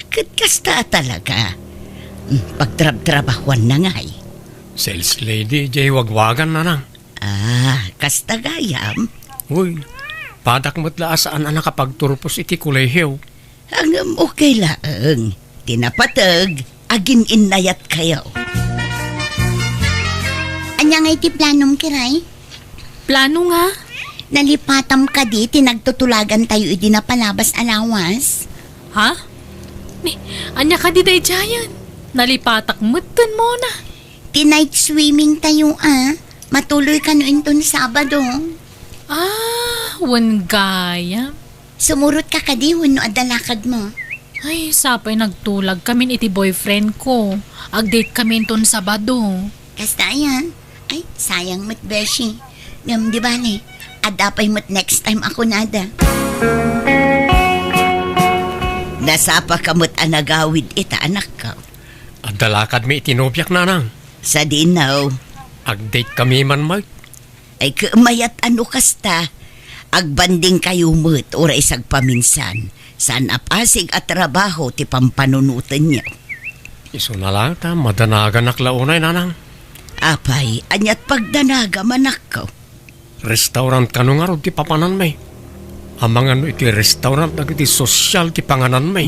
Ket kasta a talaga. Mm, pagtrabtrabahuanna ngay. Sales lady, jay wagwagan, nanang. Ah, kasta gayam? Uy, padak met la a saan a nakapagturpos iti kolehiyo. Ngem okay laeng. Ti napateg, agin-innayatkayo. Ania nga iti planom, Kiray? Plano nga? Nalipatam kadi ti nagtutulagantayo idi napalabas a lawas? Ha? Ni, ania kadi daydiayen? Nalipatak metten, Mona. Ti night swimming tayo, a. Matuloy kano inton Sabado. Ah, wen gayam. Sumurotka kadi wenno adda lakadmo? Ay, sapay nagtulagkamin iti boyfriend ko. Ag-date kami inton Sabado. Kasta aya? Ay, sayang met, beshi. Ngem di bale, adda pay met next time a kunada. Nasapaka met a nagawid ita, anakko. Adda lakadmi iti nobiak, nanang. Sadino? Ag-date kami man met. Ay, ket mayat a no kasta. Agbandingkayo met, uray sagpaminsan. Saan a pasig a trabaho ti pampanunotenyo. Isuna la ta madanaganak la unay, nanang. Apay, aniat pagdanagam, anakko? Restaurant kano ngarud ti papananmi? Amangan no iti restaurant dagiti sosyal ti pangananmi.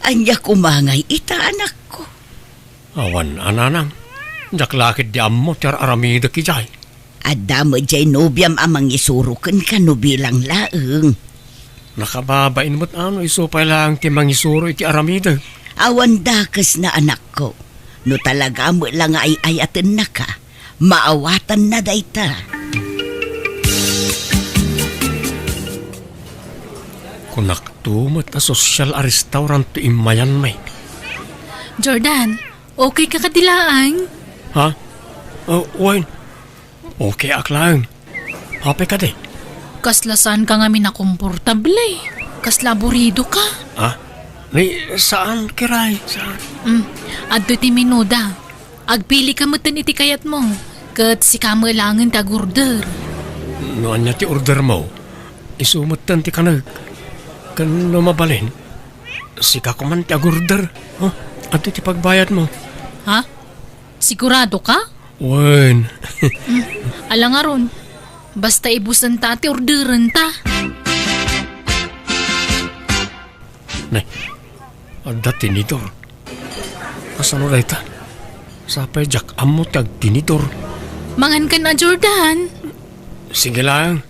Ania koma ngay ita, anakko? Awan a, nanang. Diak la ketdi ammo ti ar-aramidek idiay. Adda met diay nobiam a mangisuro kenka no bilang laeng. Nakababain met a no isu pay laeng ti mangisuro iti aramidek. Awan dakesna, anakko. No talaga met la nga ay-ayatennaka, maawatanna dayta. Kunakto met a sosyal a restaurant ti immayanmi. Jordan, okay ka kadi laeng? Ha? Oh, wen. Okay ak laeng. Apay kadi? Kasla saan ka ngamin a komportable. Kasla aburido ka. Ah? Ni, saan, Kiray? Saan? Mm, adtoy ti menuda. Agpili ka metten iti kayatmo. Ket sika met laengen ti agorder. No ania ti ordermo, isu metten ti kanek. Ken no mabalin, sika koman ti agorder. Oh, adtoy ti pagbayadmo. Ha? Sigurado ka? Wen. Mm, ala ngarud. Basta ibusenta ti orderenta. Nay, adda tinidor. Kasano dayta? Sapay diak ammo ti agtinidor. Mangan kan a, Jordan. Sige laeng.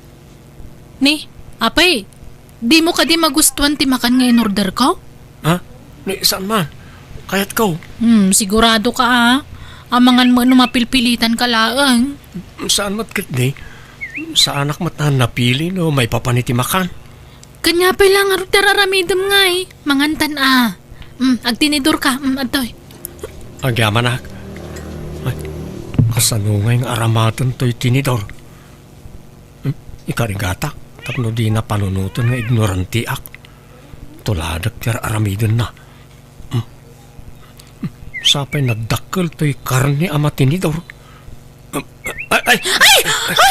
Ni, apay, dimo kadi magustuan ti makan nga in-order ko? Ha? Ni, saan man? Kayatko. Hmm, sigurado ka, a. Amangan mo no mapilpilitan ka laeng. Saan met ketdi? Saanak met a napili no maipapan iti makan. Kanya pay la ngarud ti ar-aramidem ngay. Mangantan a. Hmm, agtinidor ka. Hmm, adtoy. Agyamanak. Ay, kasano ngay nga aramaten toy tinidor? Hmm? Ikarigatak, tapno dina panunoten nga ignorantiak. Tuladek ti ar-aramidenna. Hmm? Hmm? Sapay nagdakkel toy karne a matinidor. Hmm? Ay, ay! Ay!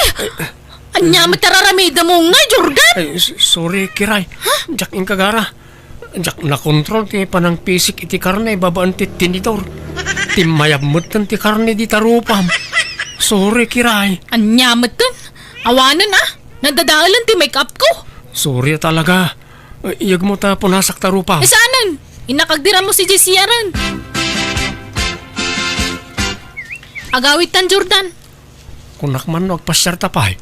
Ay! Ania met ti ar-aramidem mo ngay, Jordan? Ay, s-, sorry, Kiray. Ha? Diak inkagara. Diak nakontrol ti panangpisik iti karne babaen ti tinidor. Timmayab metten ti karne dita rupam. Sorry, Kiray. Ania metten? Awanen, a. Nadadaelen ti make-up ko. Sorry talaga. Ay, iyegmo ta punasak ta rupam. Isanen? Innak agdiram mo si Jessie aren. Agawid tan, Jordan. Kunak man no agpasiar ta pay.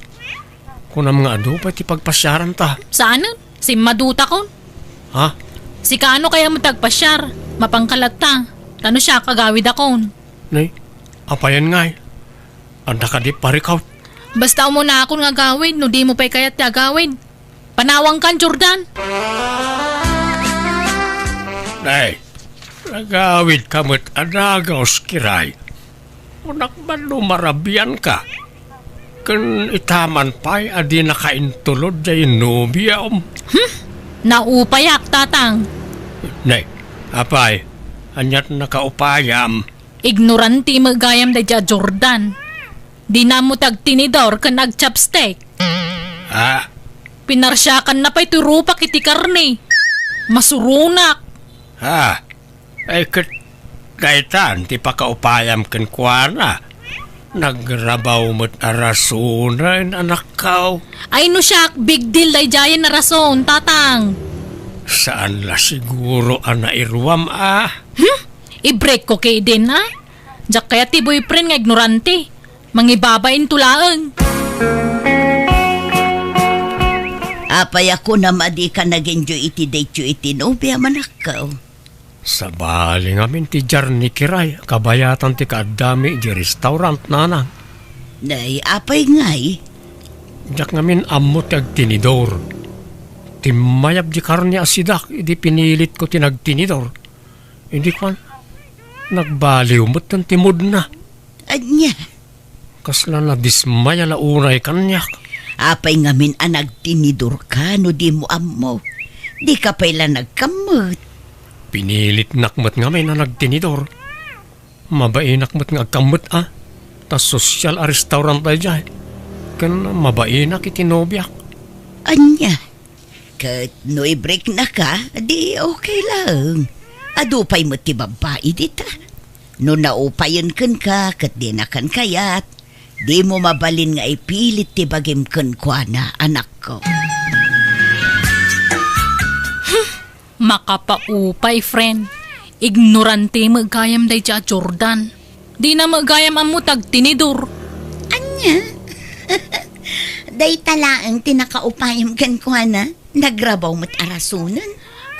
Kunam nga adu pay ti pagpasiaran ta. Saanen? Simmadutakon. Ha? Sika ano kaya mo ti agpasiar? Mapangkalatta. Ta no siak, agawidakon. Nay, apayen ngay? Adda kadi parikaw? Basta umunakon nga agawid, no dimo pay kayat ti agawid. Panawangkan, Jordan. Nay, nagawidka met a dagus, Kiray. Kunak man no marabianka. Ken itaman pay a dinaka intulod diay nobiam. Hmm? Naupayak, Tatang. Nay, apay, aniat nakaupayam? Ignorante met gayam daydiay a Jordan. Dina ammo ti agtinidor ken agchopstick. Ha? Pinarsiakanna pay ti rupak iti karne. Masuronak. Ha? Ay, ket daytan ti pakaupayam kenkuana. Nagrabaw met a rasonen, anakko. Ay, no siak, big deal daydiayen a rason, Tatang. Saan la siguro a nairuam, a? Hmm? I-break ko ketdin, a? Diak kayat ti boyfriend nga ignorante. Mangibabain to laeng. Apay a kunam a dika nag-enjoy iti date-yo iti nobiam, anakko? Sabali ngamin ti journey, Kiray, kabayatan ti kaaddami idiay restaurant, nanang. Nay, apay ngay? Diak ngamin ammo ti agtinidor. Timmayab ti karne a sidak idi pinilitko ti nagtinidor. Idi kuan, nagbaliw metten ti moodna. Ania? Kasla nadismaya la unay kaniak. Apay ngamin a nagtinidorka no dimo ammo? Dika pay la nagkammet. Pinilitnak met ngamin a nagtinidor. Mabainak met nga agkammet, a. Ta sosyal a restaurant daydiay. Ken mabainak iti nobiak. Ania? Ket no i-breaknaka, di okay laeng. Adu pay met ti babbai dita. No naupayen kenka ket dinakan kayat, dimo mabalin nga ipilit ti bagim kenkuana, anakko. Makapaupay, friend. Ignorante met gayam daydiay a Jordan. Dina met gayam ammo ti agtinidor. Ania? Dayta laeng ti nakaupayam kenkuana. Nagrabaw met a rasonen.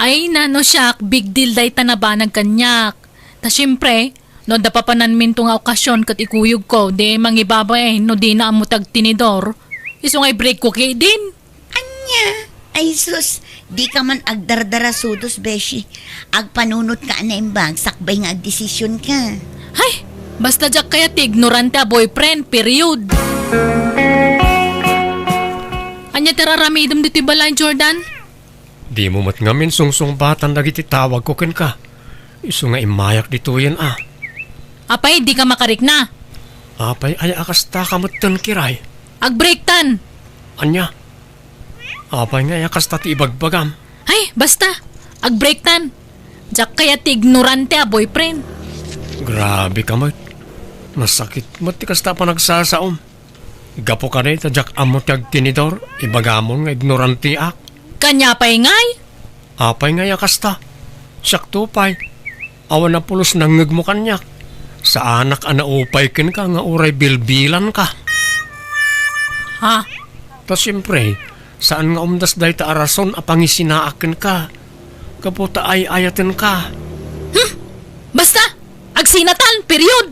Ay, nano siak, big deal dayta nabanag kaniak. Ta siempre, no adda papananminto nga okasion ket ikuyogko, di mangibabain no dina ammo ti agtinidor. Isu nga i-break ko ketdin. Ania? Ay sus, dika man agdardarasudos, beshi. Agpanunotka a naimbag sakbay nga agdesisionka. Hay! Basta diak kayat ti ignorante a boyfriend, period. Ania ti ar-aramidem ditoy balay, Jordan? Dimo met ngamin sungsungbatan dagiti tawagko kenka. Isu nga immayak ditoyen, a. Apay, dika makarikna? Apay aya a kastaka metten, Kiray? Ag-breaktan. Ania? Apay nga aya kasta ti ibagbagam? Ay, basta. Ag-breaktan. Diak kayat ti ignorante a boyfriend. Grabe ka met. Masakit met ti kasta a panagsasaom. Gapu kadi ta diak ammo ti agtinidor, ibagamon nga ignoranteak. Kaniak pay ngay? Apay ngay a kasta? Siakto pay. Awan a pulos nangngegmo kaniak. Saanak a naupay kenka nga uray bilbilanka. Ha? Ta siempre, saan nga umdas dayta a rason a pangisinaak kenka. Gapu ta ay-ayatenka. Hmm? Basta, agsinatan, period!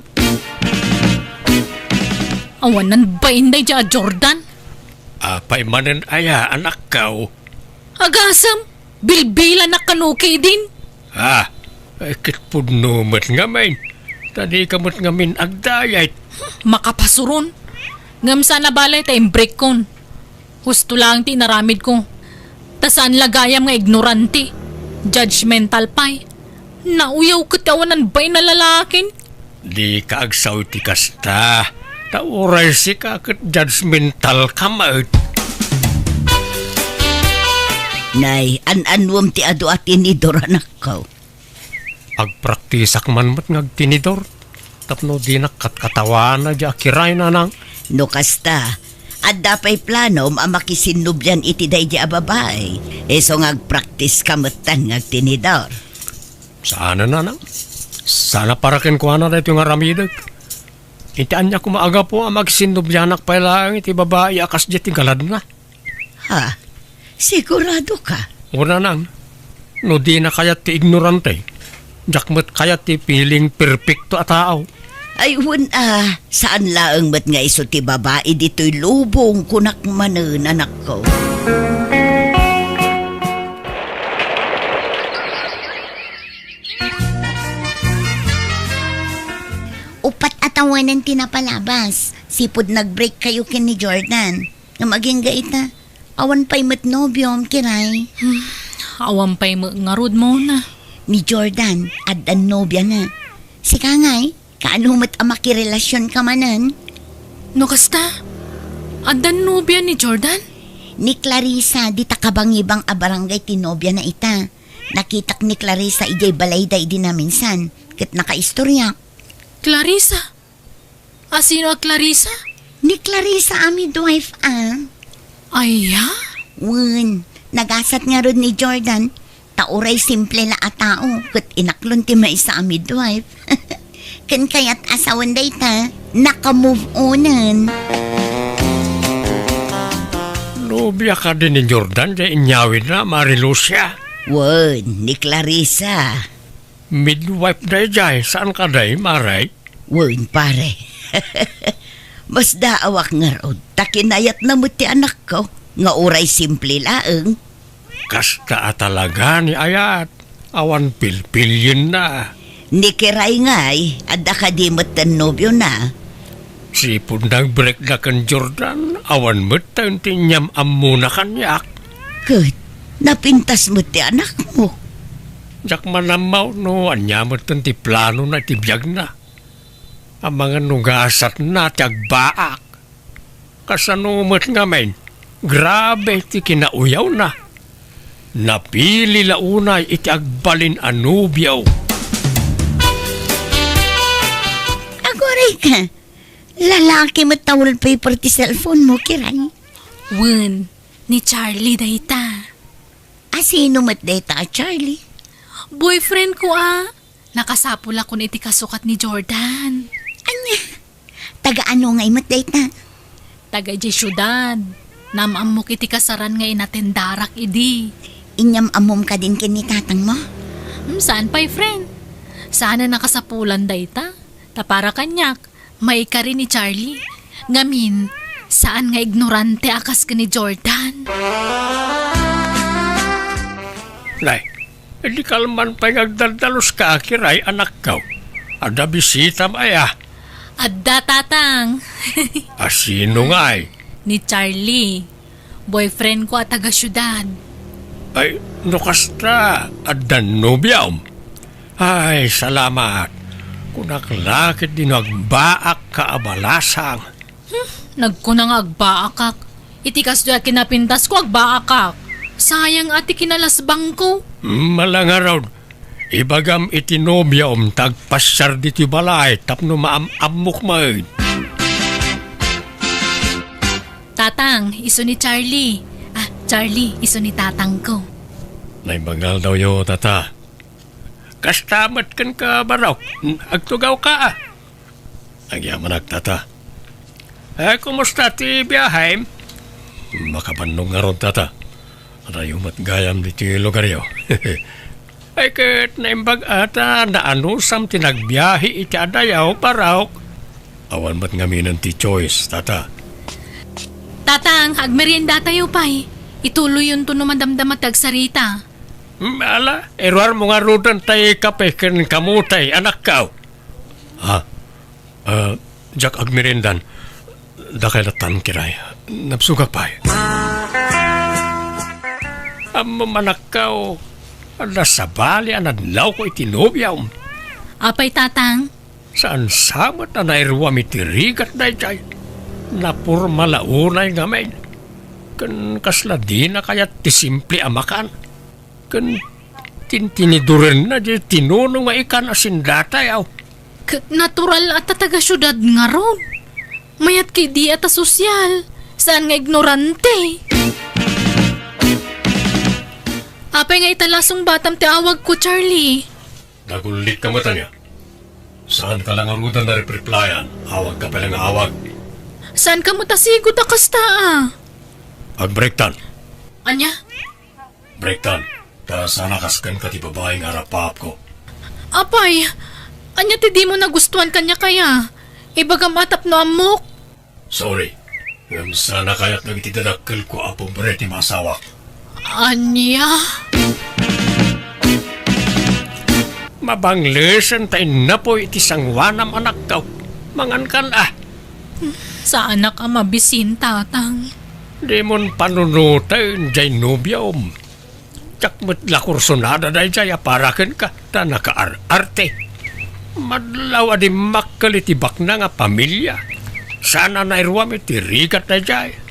Awanan bain daydiay a Jordan. Apay manen aya, anakko? Agasem, bilbilanak kano ketdin. Ah, ay, ket pudno met ngamin. Ta dika met ngamin agdayet. Makapasuron. Ngem saan a bale ta imbrekkon. Husto laeng ti inaramidko. Ta saan la gayam nga ignorante. Judgmental pay. Nauyaw ket awanan bain a lalakin. Dika agsaw iti kasta. Ta uray sika ket judgmental ka met. Nay, an-annuem ti adu a tinidor, anakko. Agpraktisak man met nga agtinidor. Tapno dinak katkatawana diay a Kiray, nanang. No kasta, adda pay planom a makisinnublian iti daydiay a babai. Isu nga agpraktiska metten nga agtinidor. Saan a, nanang. Saan a para kenkuana daytoy nga aramidek. Iti ania koma a gapu a magsinnublianak pay laeng iti babai a kasdiay ti galadna? Ha? Sigurado ka? O, nanang, no dina kayat ti ignorante, diak met kayat ti feeling perfecto a tao. Ay, wen a, saan laeng met nga isu ti babai ditoy lubong, kunak manen, anakko. Uppat a tawenen ti napalabas. Sipud nag-break kayo ken ni Jordan. Ngem agingga ita, awan pay met nobiom, Kiray. Hmm, awan pay met ngarud, Mona. Ni Jordan, addan nobiana. Sika ngay, kaano met a makirelasionka manen? No kasta, addan nobia ni Jordan? Ni Clarissa, dita kabangibang a barangay ti nobiana ita. Nakitak ni Clarissa idiay balayda idi naminsan, ket nakaistoriak. Clarissa? Asino a Clarissa? Ni Clarissa a midwife a. Aya? Wen, nagasat ngarud ni Jordan, ta uray simple la a tao, ket inaklon ti maysa a midwife. Ken kayat a sawen dayta, naka-move onen. Nobia kadi ni Jordan diay inyawidna, Mare Lucia? Wen, ni Clarissa. Midwife daydiay, saan kadi, Mare? Wen, pare. Masdaawak ngarud, ta kinayatna met ti anakko, nga uray simple laeng. Kasta a talaga ni ayat, awan pilpilienna. Ni Kiray ngay, adda kadi metten nobiona? Sipud nag-breakda ken Jordan, awan metten ti inyam-ammona kaniak. Ket, napintas met ti anakmo. Diak man ammo no ania metten ti planona iti biagna. Amangan no gasatna ti agbaak. Kasano met ngamin, grabe ti kinauyawna. Napili la unay iti agbalin a nobio. Aguray ka, lalaki met ta wallpaper ti cellphone mo, Kiray. Wen, ni Charlie dayta. Asino met dayta a Charlie? Boyfriend ko a. Nakasapulakon iti kasukat ni Jordan. Ania? Taga ano ngay met dayta? Taga idiay siudad. Naam-ammok iti kasaran nga inatendarak idi. Inyam-ammom kadin ken ni tatangmo? Hmm, saan pay, friend? Saan a nakasapulan dayta? Ta para kaniak, maikari ni Charlie. Ngamin, saan nga ignorante a kas ken ni Jordan. Nay, di kalman pay nga agdaldaluska, Kiray, anakko. Adda bisitam aya? Adda, Tatang. Asino ngay? Ni Charlie. Boyfriend ko a taga siudad. Ay, no kasta, addan nobiam? Ay, salamat. Kunak la ketdi no agbaakka a balasang. Hmm, nagkuna nga agbaakak. Iti kastoy a kinapintasko, agbaakak. Sayang a ti kinalasbangko. Mala ngarud, ibagam iti nobiom ta agpasiar ditoy balay tapno maam-ammok met. Tatang, isu ni Charlie. Ah, Charlie, isu ni tatangko. Naimbag nga aldawyo, Tata. Kasta met kenka, Barok. Agtugawka, a. Agyamanak, Tata. Eh, kumusta ti biahem? Makabannog ngarud, Tata. Adayo met gayam ditoy lugaryo. Ay, ket naimbag a ta naanusam ti nagbiahe iti adayo, Barok. Awan met ngaminen ti choice, Tata. Tatang, agmeriendatayo pay. Ituloyonto no madamdama ti agsarita. Hmm, ala, iruarmo ngaruden tay kape ken kamote, anakko. Ha? Ah, diak agmeriendan. Dakay lattan, Kiray. Nabsogak pay. Ammom, anakko, adda sabali a nadlawko iti nobiom. Apay, Tatang? Saan sa met a nairuam iti rigat daydiay? Naporma la unay ngamin. Ken kasla dina kayat ti simple a makan. Ken tintinidurenna diay tinuno nga ikan a sindatayo. Ket natural a ta taga siudad ngarud. Mayat ketdi a ta sosyal, saan nga ignorante. Apay nga ita la sungbatam ti awagko, Charlie? Nagullitka met ania? Saanka la ngaruden a repreplayan, awagka pay la nga awag. Saanka met a sigud a kasta, a? Agbreaktan. Ania? Breaktan, ta saan a kas kenka ti babai nga arapaapko. Apay, Ania ti dimo nagustuan kaniak aya? Ibagam a tapno ammok. Sorry. Ngem saan a kayat dagiti dadakkelko a pobre ti maasawak. Ania? Mabanglesen ta innapoy iti sangoanam, anakko. Mangankan a. Saanak a mabisin, tatang. Dimon panunoten jay nobiom. Diak met la kursunada dayjay a para kenka, ta nakaar-arte. Madlaw a dimmakkel iti bakna nga pamilia. Saan a nairuam iti rigat dayjay.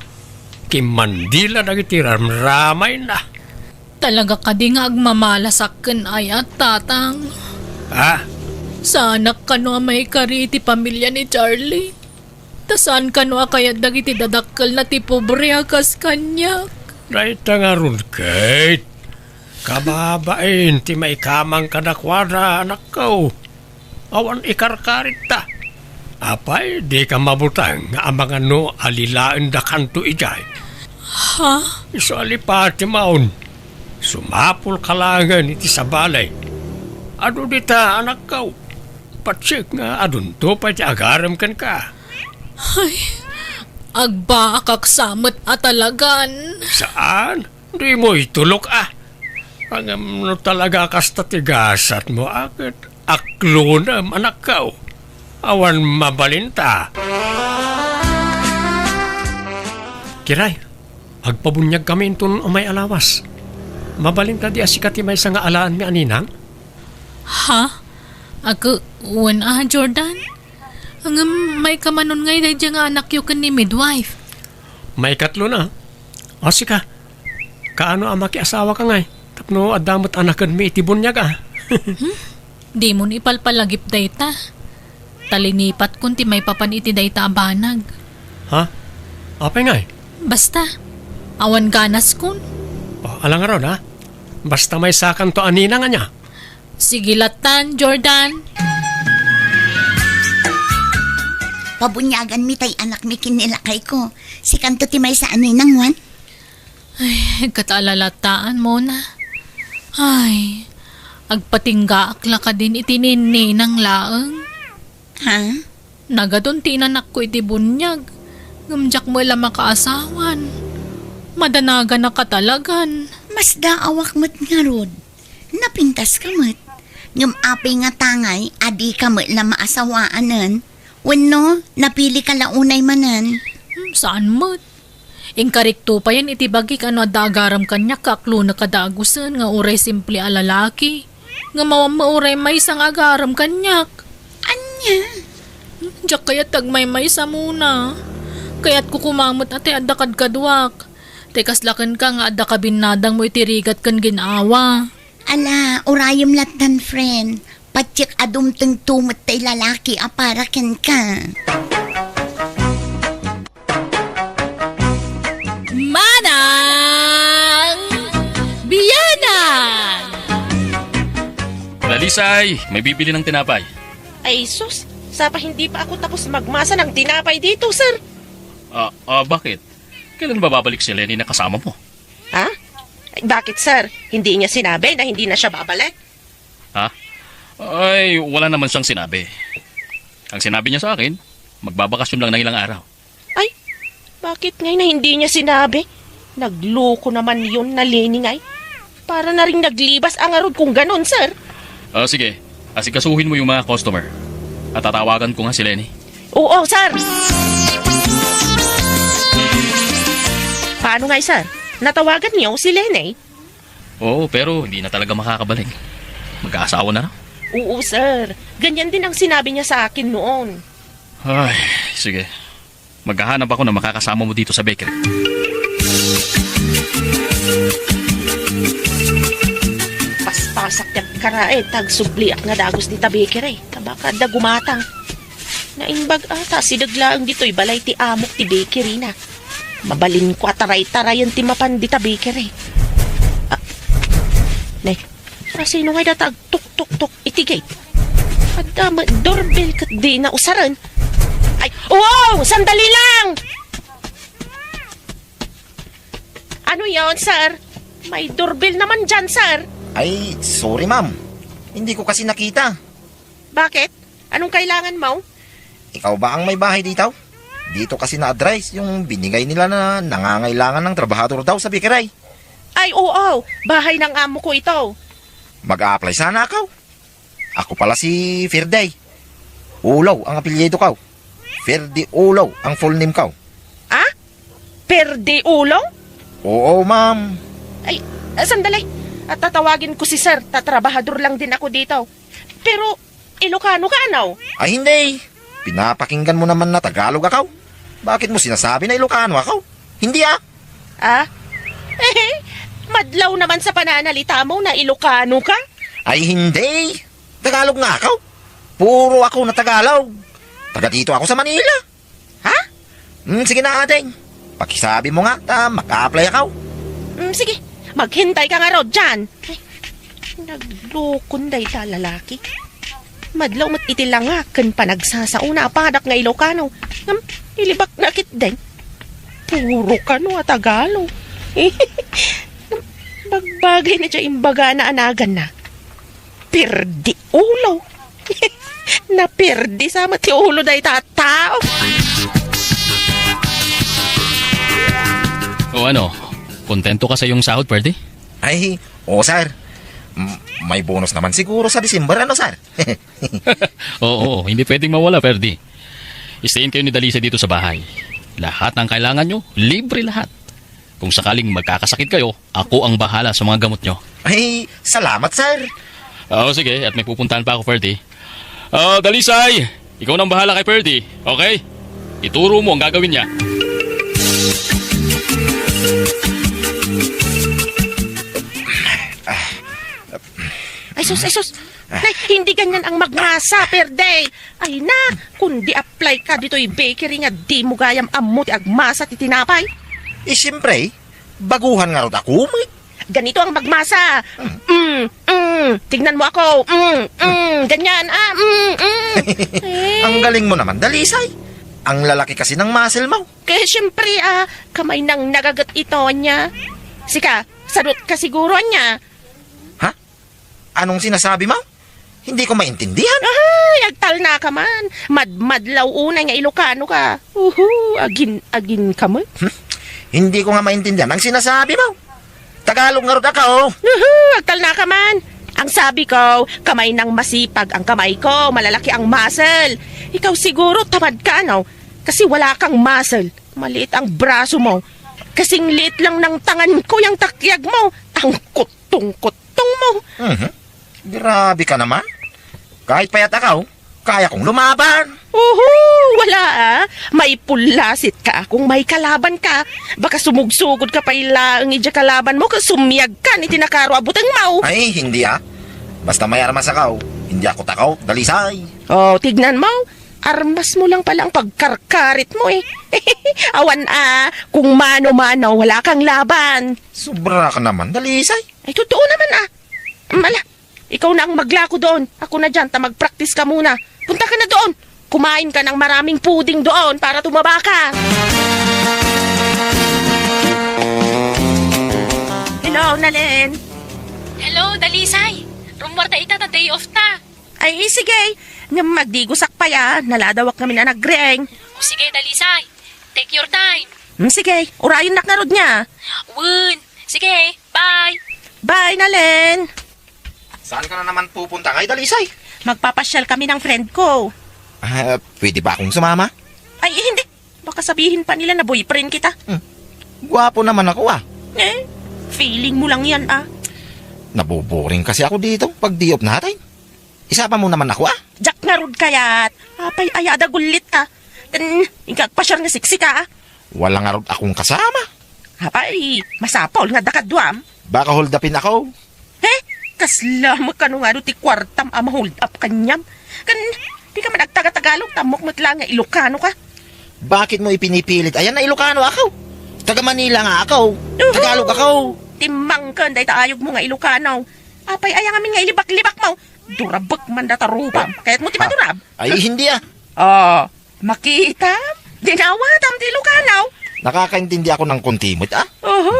Kimmandila dagiti ramramayna. Talaga kadi nga agmamalasak ken ayat, tatang? Ha? Saanak kano a maikari iti pamilia ni Charlie. Ta saan kano a kayat dagiti dadakkelna ti pobre a kas kaniak. Dayta ngarud, Kate. Kababain ti maikamang kadakuada, anakko. Awan ikarkaritta. Apay, dika mabuteng nga amangan no alilaendakanto idiay? Ha? Isu a lipati maon. Sumapulka laengen iti sabali. Adu dita, anakko. Patsik nga adunto pay ti agarem kenka. Ay, agbaakak sa met a talagan. Saan? Dimo itulok a. Ngem no talaga kasta ti gasatmo, a ket aklonem, anakko. Awan mabalinta. Kiray, agpabuniagkami inton umay a lawas. Mabalin kadi a sika ti maysa nga alaenmi a ninang? Ha? Ako, wen a, Jordan? Ngem maikamanon ngay daydiay nga anakyo ken ni midwife? Maikatlo na. O sika, kaano a makiasawaka ngay? Tapno adda met anakenmi iti buniag a. Hmm? Dimon ipalpalagip dayta. Ta linipatkon ti maipapan iti dayta a banag. Ha? Apay ngay? Basta, awan ganaskon. O, ala ngarud, ha? Basta maysakanto a ninang ania? Sige latan, Jordan. Pabuniaganmi tay anakmi ken ni lakayko. Sikanto ti maysa a ninang, wen? Ay, ket ala lataan, Mona. Ay, agpatinggaak la kadin iti ninang laeng. Ha? Nagadun ti inanakko iti buniag, ngem diak met la makaasawan. Madanaganak a talagan. Masdaawak met ngarud. Napintaska met. Ngem apay ngata ngay a dika met la maasawaanen? Wenno, napilika la unay manen? Hmm, saan met. Inkarikto payen iti bagik a no adda agarem kaniak, kaklonek a dagusen nga uray simple a lalaki. Ngem awan met uray maysa nga agarem kaniak. Ania? Hmm, diak kayat ti agmaymaysa, Mona. Kayatko koma met a tay adda kadkaduak. Tay kasla kenka nga adda kabinnadangmo iti rigat ken gin-awa. Ala, urayem lattan, friend. Patiek a dumtengto met tay lalaki a para kenka. Manang Bianang! Dalisay, may bibili ng tinapay. Ay, sus! Sapa hindi pa ako tapos magmasa ng tinapay dito, sir. Ah, ah, bakit? Kailan ba babalik si Lenny na kasama mo? Ha? Ay, bakit, sir? Hindi niya sinabi na hindi na siya babalik? Ha? Ay, wala naman siyang sinabi. Ang sinabi niya sa akin, magbabakasyon lang ng ilang araw. Ay, bakit ngay na hindi niya sinabi? Nagloko naman yon na Lenny ngay. Para na rin naglibas ang arod kung ganon, sir. Ah, sige. Asikasuhin mo yung mga customer. At tatawagan ko nga si Lenny. Oo, sir. Paano ngay, sir? Natawagan niyo si Lenny? Oo, pero hindi na talaga makakabalik. Mag-aasawa na raw. Oo, sir. Ganyan din ang sinabi niya sa akin noon. Ay, sige. Maghahanap ako ng makakasama mo dito sa bakery. Paspasak ti agkaraed, ta agsubliak nga dagus dita bakery. Ta baka adda gumatang. Naimbag a ta asideg laeng ditoy balay ti amok ti bakery na. Mabalinko a taray-tarayen ti mapan dita bakery. Ah, ne, asino ngay data agtuktuktok iti gate? Adda met doorbell ket dina usaren. Ay, wow! Sandali lang! Ano yon, sir? May doorbell naman dyan, sir. Ay, sorry, ma'am. Hindi ko kasi nakita. Bakit? Anong kailangan mo? Ikaw ba ang may bahay dito? Dito kasi na-address yung binigay nila na nangangailangan ng trabahador daw sa bakery. Ay, oo. Bahay ng amo ko ito. Mag-a-apply sana ako. Ako pala si Ferdy. Ulaw ang apelyido ko. Ferdy Ulaw ang full name ko. Ah? Ferdy Ulaw? Oo, ma'am. Ay, ah, sandali. At tatawagin ko si sir. Tatrabahador lang din ako dito. Pero, Ilocano ka, ano? Ay, hindi. Pinapakinggan mo naman na Tagalog ako. Bakit mo sinasabi na Ilocano ako? Hindi, ah. Ah? Madlaw naman sa pananalita mo na Ilocano ka? Ay, hindi. Tagalog nga ako. Puro ako na Tagalog. Taga dito ako sa Manila. Ha? Hmm, sige na, ate. Pakisabi mo nga, ta, mag-a-apply ako. Hmm, sige. Maghintay ka nga raw dyan. Ay, naglukon dayta lalaki. Madlaw met iti langa ken panagsasaona a padak nga Ilocano. Ngem, ilibak na ketdin. Puro kano a Tagalog. Bagbagay na dya imbagana a naganna. Perdi ulo. Naperdi sa met ti ulo dayta a tao. O ano, kontento ka sa iyong sahod, Ferdy? Ay, oo, sir. M-, may bonus naman siguro sa December, ano, sir? Oo, hindi pwedeng mawala, Ferdy. Stayin kayo ni Dalisay dito sa bahay. Lahat ng kailangan nyo, libre lahat. Kung sakaling magkakasakit kayo, ako ang bahala sa mga gamot nyo. Ay, salamat, sir. Oo, sige, at may pupuntahan pa ako, Ferdy. Ah, Dalisay, ikaw nang bahala kay Ferdy, okay? Ituro mo ang gagawin niya. Ay, sus, ay, sus. Nay, hindi ganyan ang magmasa, Ferdy. Ay na, kundi apply ka ditoy bakery nga di mo gayam ammo ti agmasa ti tinapay. Eh, siyempre, baguhan nga rod ako, may. Ganito ang magmasa. Mm, mm. Tignan mo ako. Mm, mm. Ganyan. Ah, mm, mm. Eh. Ang galing mo naman, Dalisay. Ang lalaki kasi ng muscle mo. Kaya siyempre, ah, kamay nang nagagat ito, anya. Sika, sarot ka siguro, anya. Ha? Anong sinasabi mo? Hindi ko maintindihan. Ay, agtalna ka man. Madmadlaw unay nga Ilocano ka. Uhu, agin-agin ka man. Hmm? Hindi ko nga maintindihan ang sinasabi mo. Tagalog nga rod ako. Uhu, agtalna ka man. Ang sabi ko, kamay nang masipag ang kamay ko, malalaki ang muscle. Ikaw siguro, tamad ka, ano? Kasi wala kang muscle. Maliit ang braso mo. Kasing liit lang ng tangan ko, yung takyag mo. Ang kutong-kutong mo. Mhm. Grabe ka naman. Kahit payat ako, kaya kong lumaban. Uhu, wala ah. May pulasit ka kung may kalaban ka. Baka sumugsugod ka pa ila ang idya kalaban mo, kung sumiyag ka ni tinakaro abuteng mo. Ay, hindi ah. Basta may armas ako, hindi ako takaw, Dalisay. Oh, tignan mo. Armas mo lang pala ang pagkarkarit mo eh. Awan ah, kung mano-mano, wala kang laban. Sobra ka naman, Dalisay. Ay, totoo naman ah. Mala, ikaw na ang maglako doon. Ako na dyan, ta mag-practice ka muna. Punta ka na doon. Kumain ka ng maraming puding doon para tumaba ka. Hello, Nalen. Hello, Dalisay. Rumwarda ita ta day off ta. Ay, sige. Ngem magdigusak pay a, naladawak ngamin a nagriing. O sige, Dalisay. Take your time. Hmm, sige, urayennak ngarud nia. Wen. Sige, bye. Bye, Nalen. Saan ka na naman pupunta ngay, Dalisay? Magpapasyal kami ng friend ko. Ah, pwede ba akong sumama? Ay, hindi. Baka sabihin pa nila na boyfriend kita. Hmm. Guwapo naman ako, ah. Eh, feeling mo lang yan, ah. Naboboring kasi ako dito pag day off natin. Isama mo naman ako, ah. Diak ngarud kayat. Apay aya a dagullit ka. Ken, inka agpasyar nga sexy ka, ah. Wala ngarud akong kasama. Apay, masapul nga adda kaduam. Baka hold upin ako. He? Kasla met kano ngarud ti kuartam a ma-hold up kaniam? Ken, dika man agtaga-Tagalog, ta ammok met laeng nga Ilocano ka. Bakit mo ipinipilit? Ayan na Ilocano ako. Taga Manila nga ako. Uhu. Tagalog ako. Timmangken dayta ayog mo nga Ilocano. Apay aya ngamin nga ilibak-libak mo? Durabek man data rupam. Kayat mo ti madurab? Ay, hindi ah. Oh, makita? Dinawatam ti Ilocano. Nakakaintindi ako ng konti met, ah. Oho,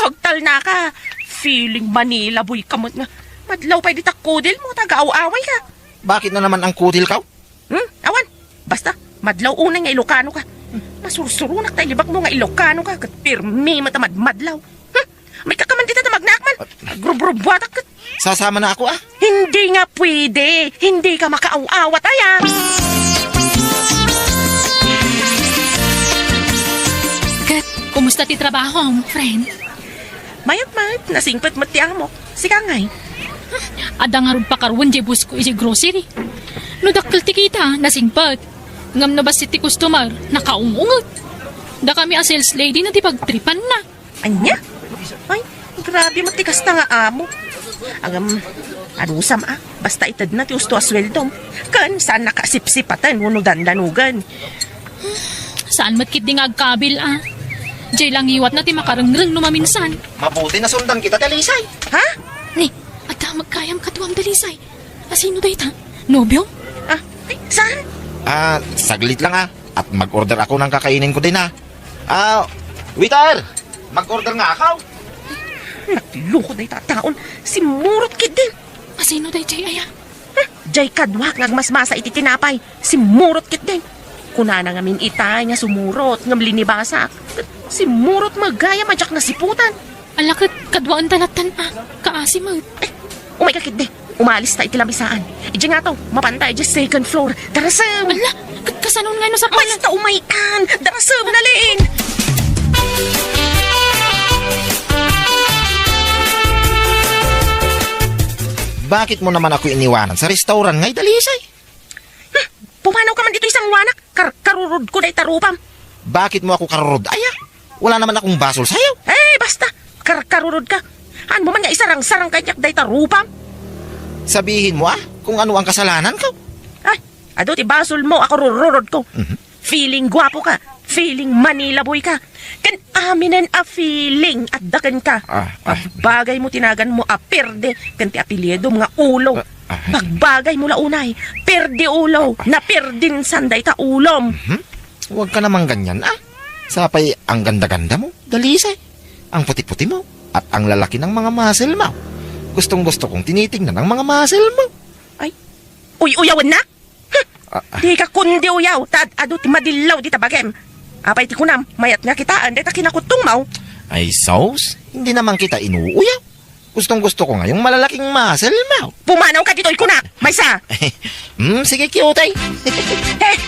agtalna ka. Feeling Manila boy ka met nga. Madlaw pay dita kudil mo, taga-aw-away ka. Bakit na naman ang kutil ka? Hmm? Awan. Basta, madlaw unay nga Ilocano ka. Hmm, masursurunak ta ilibak mo nga Ilocano ka, ket pirmi met a madmadlaw. Hmm? May kakaman dita ta magnaak man. Agrubrubuatak ket. Sasama na ako, ah. Hindi nga pwede. Hindi ka makaaw-awat, ay, ah. Ket, kumusta ti trabaho, friend? Mayat met, nasingpet met ti amok. Sika ngay? Adda ngarud pakaruan diay boss ko idiay grocery. No dakkel ti kita, nasingpet. Ngem no bassit ti customer, nakaung-unget. Dakami a sales lady na ti pagtripanna. Ania? Ay, grabe met ti kasta nga amo. Agam, adusam a, basta itedna ti usto a sueldom. Ken saannak a sipsipaten wenno dandanogen. Saan met ketdi nga agkabil a. Diay la ngiwatna ti makarengreng no maminsan. Mabuti nasundan kita, Dalisay. Ha? Ni, adda met gayam kaduam, Dalisay. Asino dayta? Nobiom? Ah, ay, saan? Ah, saglit lang, ah. At mag-order ako ng kakainin ko din, ah. Ah, waiter! Mag-order nga ako. Nagloko dayta a taon. Simmurot ketdin. Asino dayjay aya? Hmm, jay kaduak nga agmasmasa iti tinapay. Simmurot ketdin. Kunana ngamin itay nga sumurot ngem linibasak. Simmurot met gayam a diak nasiputan. Ala ket kaduaen ta lattan a. Kaasi met. Eh, umayka ketdi. Umalis ta iti lamisaan. Idiay ngato, mapanta idiay second floor. Darasem! Ala, ket kasano nga no sa pala? Basta umaykan! Darasem, nalin! Bakit mo naman ako iniwanan sa restaurant ngay, Dalisay? Hmm, pumanaw ka man ditoy sangoanak. Kar-, karurod ko dayta rupam. Bakit mo ako karurod, aya? Wala naman akong basol sayo. Eh, basta. Kar-, karurod ka. Haan mo man nga isarang-sarang kaniak dayta rupam? Sabihin mo, ah, kung ano ang kasalanan ko. Ay, adu ti basol mo, ako rururod ko. Mhm. Feeling guapo ka. Feeling Manila boy ka. Ken aminen a feeling adda kenka. Ah, ah. Bagbagay mo ti nagan mo a Perde ken ti apeliedom nga Ulo. Ah, ah. Bagbagay mo la unay. Perde Ulo. Ah, ah. Naperdinsan dayta ulom. Mhm. Huwag ka naman ganyan, ah. Sapay ang ganda-ganda mo, Dalisay. Ang puti-puti mo, at ang lalaki ng mga muscle mo. Gustong-gusto kong tinitingnan ang mga muscle mo. Ay, uy-uyawen na? Ah, ah. Dika kundi uyaw, ta ad-adu ti madillaw dita bagim. Apay ti kunam, mayat nga kitaen dayta kinakutongmo? Ay, sus, hindi naman kita inuuyaw. Gustong-gusto ko nga yung malalaking muscle mo. Pumanaw ka ditoy kunak, maysa. Hmm, sige, cutie. Eh,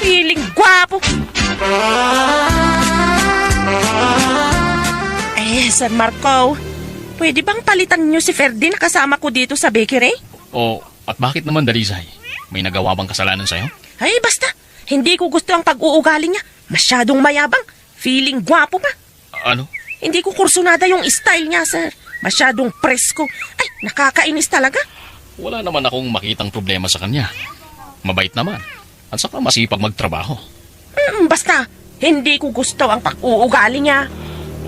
feeling guapo. Eh, Sir Marco, pwede bang palitan niyo si Ferdy na kasama ko dito sa bakery? O, at bakit naman, Dalisay? May nagawa bang kasalanan sa'yo? Ay, basta. Hindi ko gusto ang pag-uugali niya. Masyadong mayabang. Feeling gwapo pa. Ano? Hindi ko kursunada yung style niya, sir. Masyadong presko. Ay, nakakainis talaga. Wala naman akong makitang problema sa kanya. Mabait naman. At saka masipag magtrabaho. Mm, basta, hindi ko gusto ang pag-uugali niya.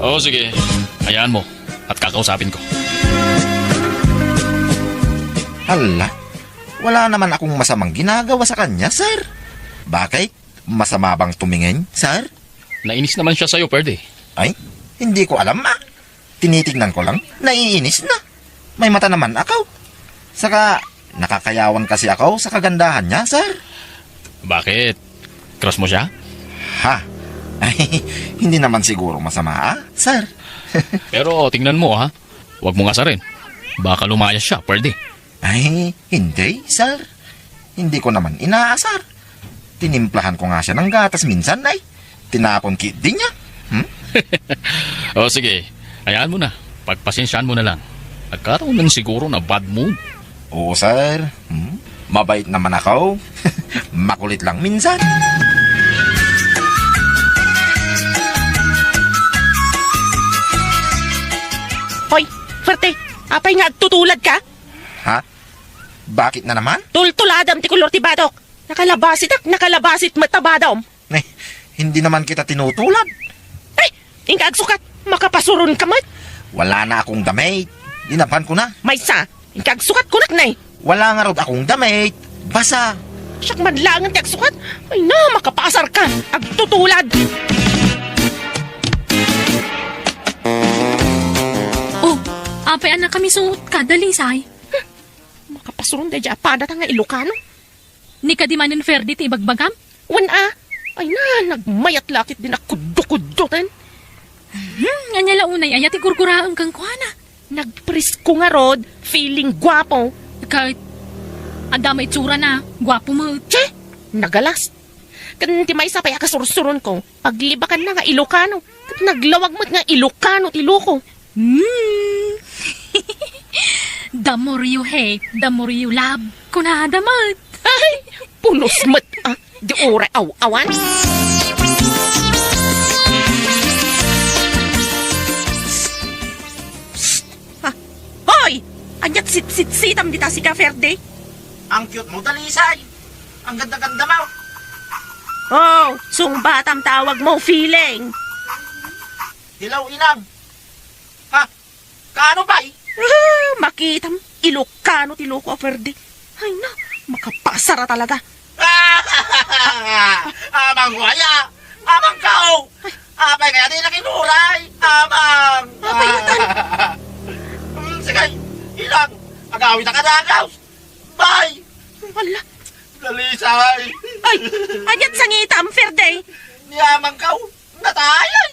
Oo, sige. Hayaan mo. At kakausapin ko. Hala, wala naman akong masamang ginagawa sa kanya, sir. Bakit? Masama bang tumingin, sir? Nainis naman siya sa'yo, Perde. Ay, hindi ko alam, ah. Tinitignan ko lang, naiinis na. May mata naman ako. Saka, nakakayawan kasi ako sa kagandahan niya, sir. Bakit? Crush mo siya? Ha? Ay, hindi naman siguro masama, ah, sir. Pero tingnan mo, ha? Huwag mong asarin. Baka lumayas siya, Perde. Ay, hindi, sir. Hindi ko naman inaasar. Tinimplahan ko nga siya ng gatas minsan, ay. Tinapon ketdi niya. Hmm? O sige, hayaan mo na. Pagpasensyahan mo na lang. Nagkataon lang siguro na bad mood. Oo, sir. Hmm? Mabait naman ako. Makulit lang minsan. Hoy, Ferte, apay nga agtutulad ka? Ha? Bakit na naman? Tultuladam ti kolor ti badok. Nakalabasit ak, nakalabasit met a badom. Eh, hindi naman kita tinutulad. Ay, inka agsukat, makapasuron ka met. Wala na akong damit. Dinabhan ko na. Maysa, inka agsukat kunak, nay. Wala nga rod akong damit. Basa. Siak man langen ti agsukat. Ay na, makapasar ka. Agtutulad. Oh, apay a nakamisuot ka, Dalisay? Makapas sursuron daydiay a padata nga Ilocano. Ni kadi manen, Ferdy, ti ibagbagam? Wen a. Ay na, nagmayat la ket di nakuddo-kuddoten. Hmm, ania la unay aya ti gurguraem kenkuana? Nagpresko ngarud, feeling guapo. Ket, adda met itsurana, guapo met. Che! Nagalas. Ken ti maysa pay a kasursuronko, paglibakanna nga Ilocano. Ket naglawag met nga Ilocano ti loko. Hmm. The more you hate, the more you love. Kunada met. Ay, pulos met, ah. Di uray aw-awan. Ha? Hoy! Ania't sitsitsitam dita, sika, Ferdy? Ang cute mo, Dalisay. Ang ganda-ganda mo. Oh, sungbatam tawag mo, feeling. Hello, Inang. Ha? Kaano pay? Ah, makitam, Ilocano ti loko a Ferdy. Ay na, makapasar a talaga. Amang ko aya! Amang ka, oh! Apay kaya di nakinuray? Amang! Apay, atan? Hmm, sige, Inang, agawid ka na, agaw! Bye! Ala. Dalisay! Ay, ania't sangitam, Ferdy? Ni amang ka, oh! Natayan!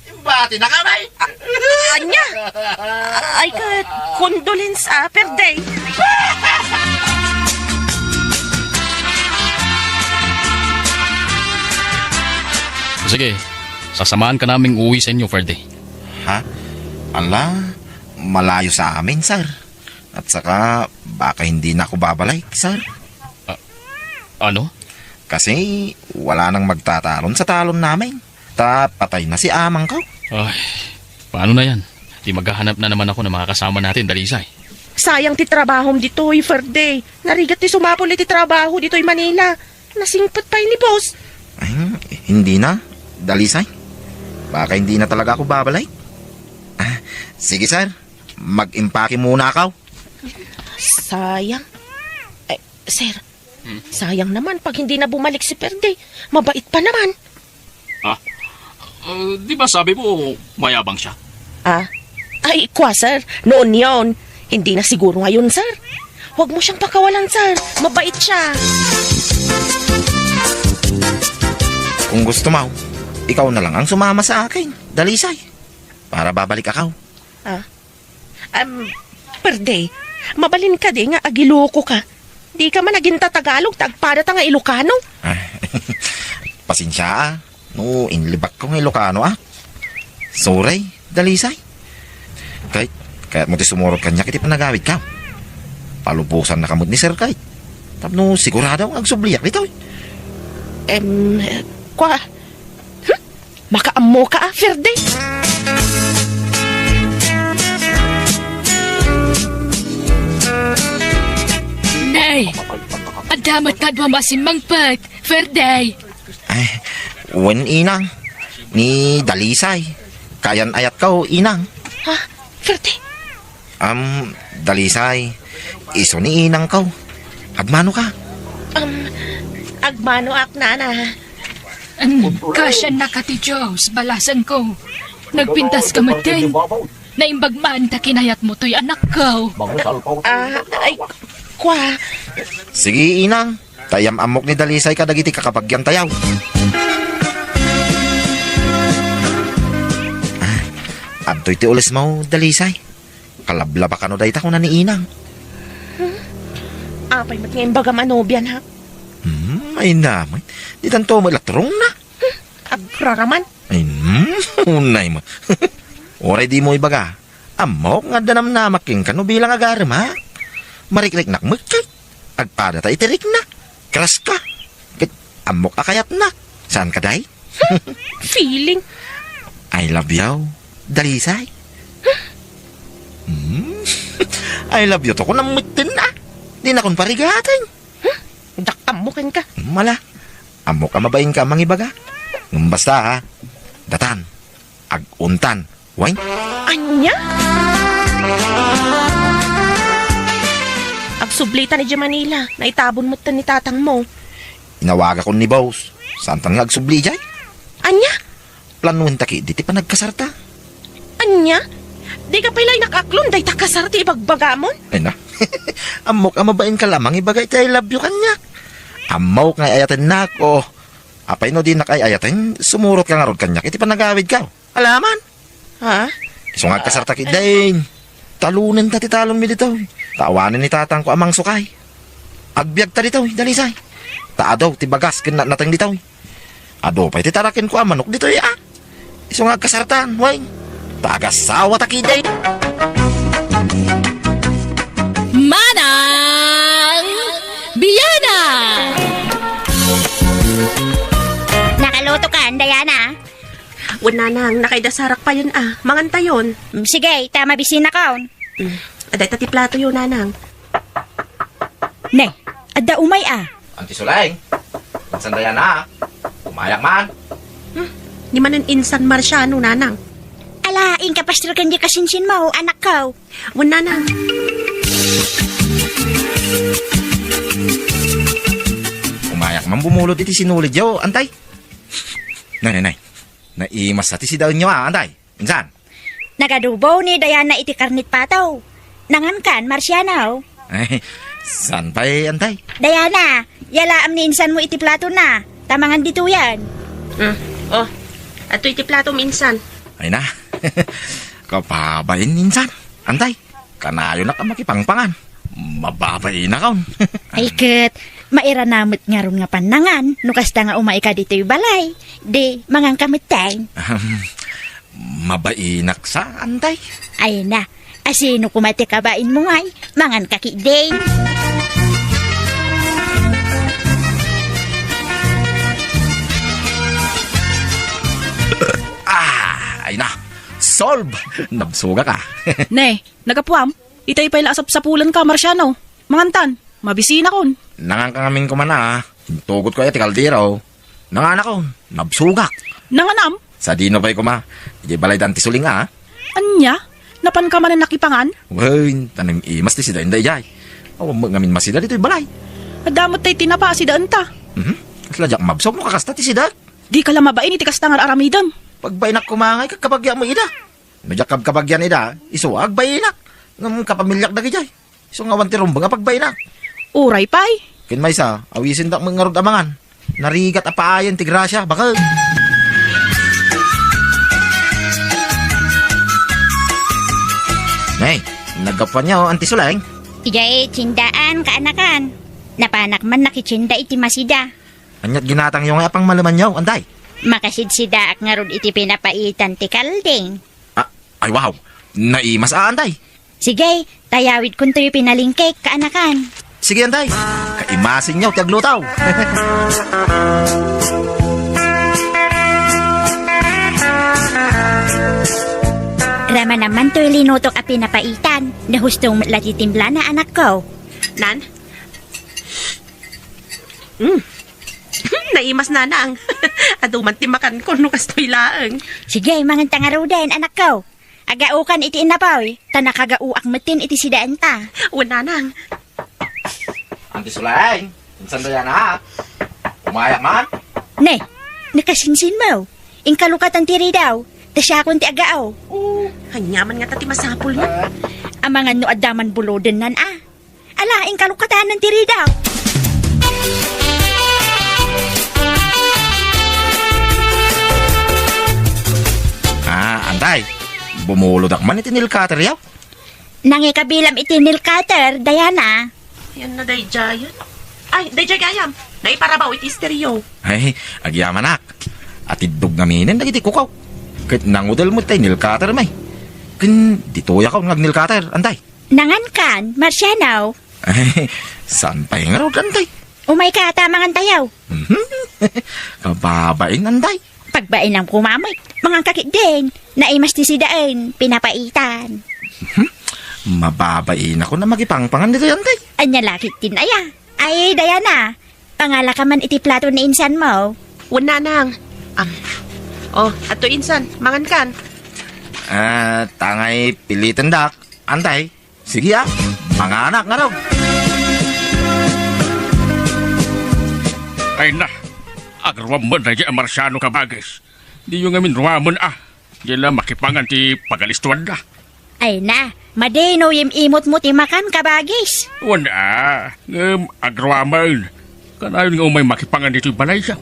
Imbati na kami! A-, ania? Ay, ket, condolence, ah, Ferdy. Sige, sasamaanka naming uwi sa inyo, Ferdy. Ha? Ala, malayo sa amin, sir. At saka, baka hindi na ako babalik, sir. A-, ano? Kasi, wala nang magtatalon sa talon namin. Ta patay na si amang ko. Ay, paano na yan? Di maghahanap na naman ako ng mga kasama natin, Dalisay. Sayang ti trabahom ditoy, Ferdy. Narigat ti sumapul iti trabaho ditoy Manila. Nasingpet pay ni boss. Ay, hindi na, Dalisay. Baka hindi na talaga ako babalik. Ah, sige, sir. Mag-impake muna ako. Sayang. Eh, sir, Hmm? Sayang naman pag hindi na bumalik si Ferdy. Mabait pa naman. Ah? Uh, di ba sabi mo mayabang siya? Ah? Ay, kwa, sir. Noon yon. Hindi na siguro ngayon, sir. Huwag mo siyang pakawalan, sir. Mabait siya. Kung gusto mo, ikaw na lang ang sumama sa akin, Dalisay. Para babalik ako. Ah? Um, Ferdy, mabalin kadi nga agiloko ka? Di ka man agintatagalog ta agpadata nga Ilocano? Ah, pasensia, ah. No, inlibak ko nga Ilocano, ah. Sorry, Dalisay. Kay, kayat mo ti sumurot kaniak iti panagawid ka. Palubosan na ka met ni Sir Kay. Tapno sigurado nga agsubliak ditoy. Em, kwa, hmm? Makaammo ka, ah, Ferdy? Nay! Adda met kadua masimmangpet, Ferdy! Ay, wen, inang. Ni Dalisay. Kayan-ayat ka, o, inang. Ha? Ferdy? Am, Dalisay, isu ni inangko. Agmano ka? Am, agmano ak, nana. Am, kasiannaka ti Dios, balasangko. Nagpintas ka metten. Naimbag man ta kinayatmo toy anakko. Ah, ay, kwa. Sige, inang. Ta iyam-ammok ni Dalisay kadagiti kakabagian tayo. Ah, adtoy ti ulismo, Dalisay. Kalablaba kano dayta, kuna ni inang. Hmm? Apay met nga imbagam a nobiana? Hmm, ay naman. Ditanto met latrong na. Hmm, agraraman. Ay, hmm, unay mo. Uray dimo ibaga. Ammok nga adda namnamak kenka no bilang agaram, ha? Marikriknak met kay. Agpadata iti rikna. Crush ka. Ket ammok a kayatna. Saan ka, day? Feeling. I love you, Dalisay. Hmm? I love you to, kunam metten, ah. Di na kun parigaten. Hmm? Diak ammo kenka. Mala. Ammok a mabain ka mangibaga. Ngem basta, ha. Datan. Aguntan. Wen? Ania? Agsublita idiay Manila. Naitabon metten ni tatangmo. Inawagakon ni boss. Saantan nga agsubli idiay? Ania? Planuenta ketdi ti panagkasarta. Ania? Dika pay la inakaklon dayta kasar ti ibagbagamon? Ay na, Ammok a mabainka la mangibaga iti I love you kaniak. Ammok nga ay-ayatennak, o apay no dinak ay-ayaten, sumurotka ngarud kaniak iti panagawidko. Alaman? Ha? Isu nga agkasarta ketdin. Talonenta ti talonmi ditoy. Ta awanen ni tatangko a mangsukay. Agbiagta ditoy, dalisay. Ta adu ti bagas ken natnateng ditoy. Adu pay ti tarakenko a manok ditoy, a. Isu nga agkasartan, wen. Ta agasawata ketdin. Manang Biana! Nakalutokan, Diana? Wen, nanang, nakaidasarak payen a. Mangantayon. Mm, sige, ta mabisinakon. Mm. Adda ita ti platoyo, nanang. Ne, adda umay a. Anti Suleng. Insan Diana, a. Umayak man. Hmm, ni manen insan Marciano, nanang. Ala, inka pastor ken di kasinsinmo, anakko. Wen, nanang. Umayak man bumulod iti sinulidyo, antay. Nay, nay, nay. Naimassa ti sidaenyo, a, antay. Insan? Nagadubo ni Diana iti karnit pato. Nangankan, Marciano? Ay, saan pay, antay? Diana, yalaam ni insanmo iti platona. Ta mangan ditoyen. Mm. Oh, adtoy iti platom, insan. Ay na. Kababain, insan. Antay, kanayonak a makipangpangan. Mababainak, on. Ay ket, mairana met ngarud nga pannangan no kasta nga umayka ditoy balay. Di, manganka metten. Ahem. Mabainak sa, antay. Ay na, asino koma ti kabainmo ngay? Manganka ketdin. Ah, ay na. Solve! Nabsogak, a. Ne, nagapuam? Itay pay la a sapsapulanka, Marciano. Mangantan, mabisinakon. Nanganka ngamin koma, a. Intugotko aya ti kaldero. Nanganakon, nabsogak. Nanganam? Sadino pay koma, idiay balay da Anti Suleng, a. Ania? Napanka manen nakipangan? Wen, ta naim-imas ti sidaenda idiay. Awan met ngamin masida ditoy balay. Adda met tay tinapa a sidaenta. Mhm. Kasla diak mabsog no kakasta ti sida. Dika la mabain iti kasta nga ar-aramidem. Pagbainak koma ngay, kakabagyak met ida. No diak kabkabagian ida, isu a agbainak. Ngem kapamiliak dagidiay. Isu nga awan ti rumbeng a pagbainak. Uray pay. Ken maysa, awisendak met ngarud a mangan. Narigat a paayen ti grasia, baket. Nay, naggapuanyo, Anti Suleng? Idiay tiendaan, kaanakan. Napanak man nakitienda iti masida. Aniat ginatangyo nga apang malemanyo, antay? Makasidsidaak ngarud iti pinapaitan ti kalding. Ah, ay wow. Naimas a, antay. Sige, ta yawidkontoy pinalingkek, kaanakan. Sige, antay. Kaimasenyo ti agluto. Ramana man toy linutok a pinapaitan. Nahustong met la ti timplana, anakko. Nan? Mm. Naimas, nanang. Adu man ti makanko no kastoy laeng. Sige, manganta ngaruden, anakko. Agaokan iti innapoy, ta nakagaoak metten iti sidaenta. Wen, nanang. Anti Suleng, insan Diana, a. Umayak man? Ne, nakasinsinmo. Inkalukatan ti ridaw, ta siakon ti agao. Oh. Ania man ngata ti masapulna? Ah. Amangan no adda man bulodennan, a. Ala, inkalukatanan ti ridaw. Ah, antay. Bumulodak man iti nail cutter, yaw. Nangikabilam iti nail cutter, Diana. Yan na, daydiayen. Ay, daydiay gayam. Naiparabaw iti estereo. Ay, agyamanak. Atiddog ngaminen dagiti kukaw. Ket nangudel met tay nail cutter, may. Ken ditoyakon nga ag-nail cutter, antay. Nangankan, Marciano? Ay, saan pay ngarud, antay? Umayka, ta mangantayo. Mhm. Kababain, antay. Pagbainam koma met, manganka ketdin. Naimas ti sidaen, pinapaitan. Mhm. Mababainakon a makipangpangan ditoy, antay. Ania la ketdin aya? Ay, Diana, pangalaka man iti plato ni insanmo. Wen, nanang. Am. Oh, adto insan, mangankan. Ah, tangay pilitendak, antay. Sige, a. Manganak ngarud. Ay na, agruam met daydiay a Marciano, kabagis. Diyo ngamin ruamen, a. Diay la makipangan ti pagalistuanda. Ay na, madi no yim-imotmo ti makan, kabagis. Wen a, ngem agrawamen. Kanayon nga umay makipangan ditoy balayyo.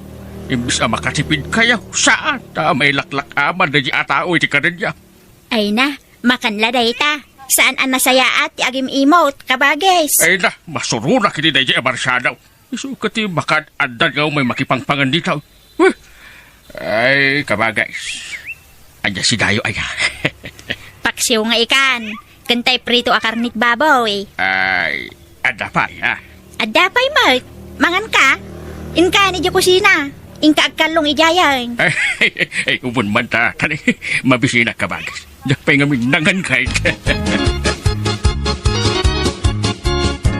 Imbes a makatipidkayo, saan ta mailaklak-aman daydi a tao iti kadenyo. Ay na, makan la dayta. Saan a nasayaat ti agim-imot, kabagis. Ay na, masuronak iti daydi a Marsiano. Isu ket ti makad-addan nga umay makipangpangan dita. Huh! Ay, kabagis. Ania si Dayo aya? Paksiw nga ikan. Ken tay prito a karnit baboy. Ay, adda pay, ha? Adda pay met. Mangan ka? Inka ni kusina. Inka agkallong idiayen. Ay, ay, ay, ubon man ta. Tani, mabisinak, kabagis. Diak pay ngamin nangan kay.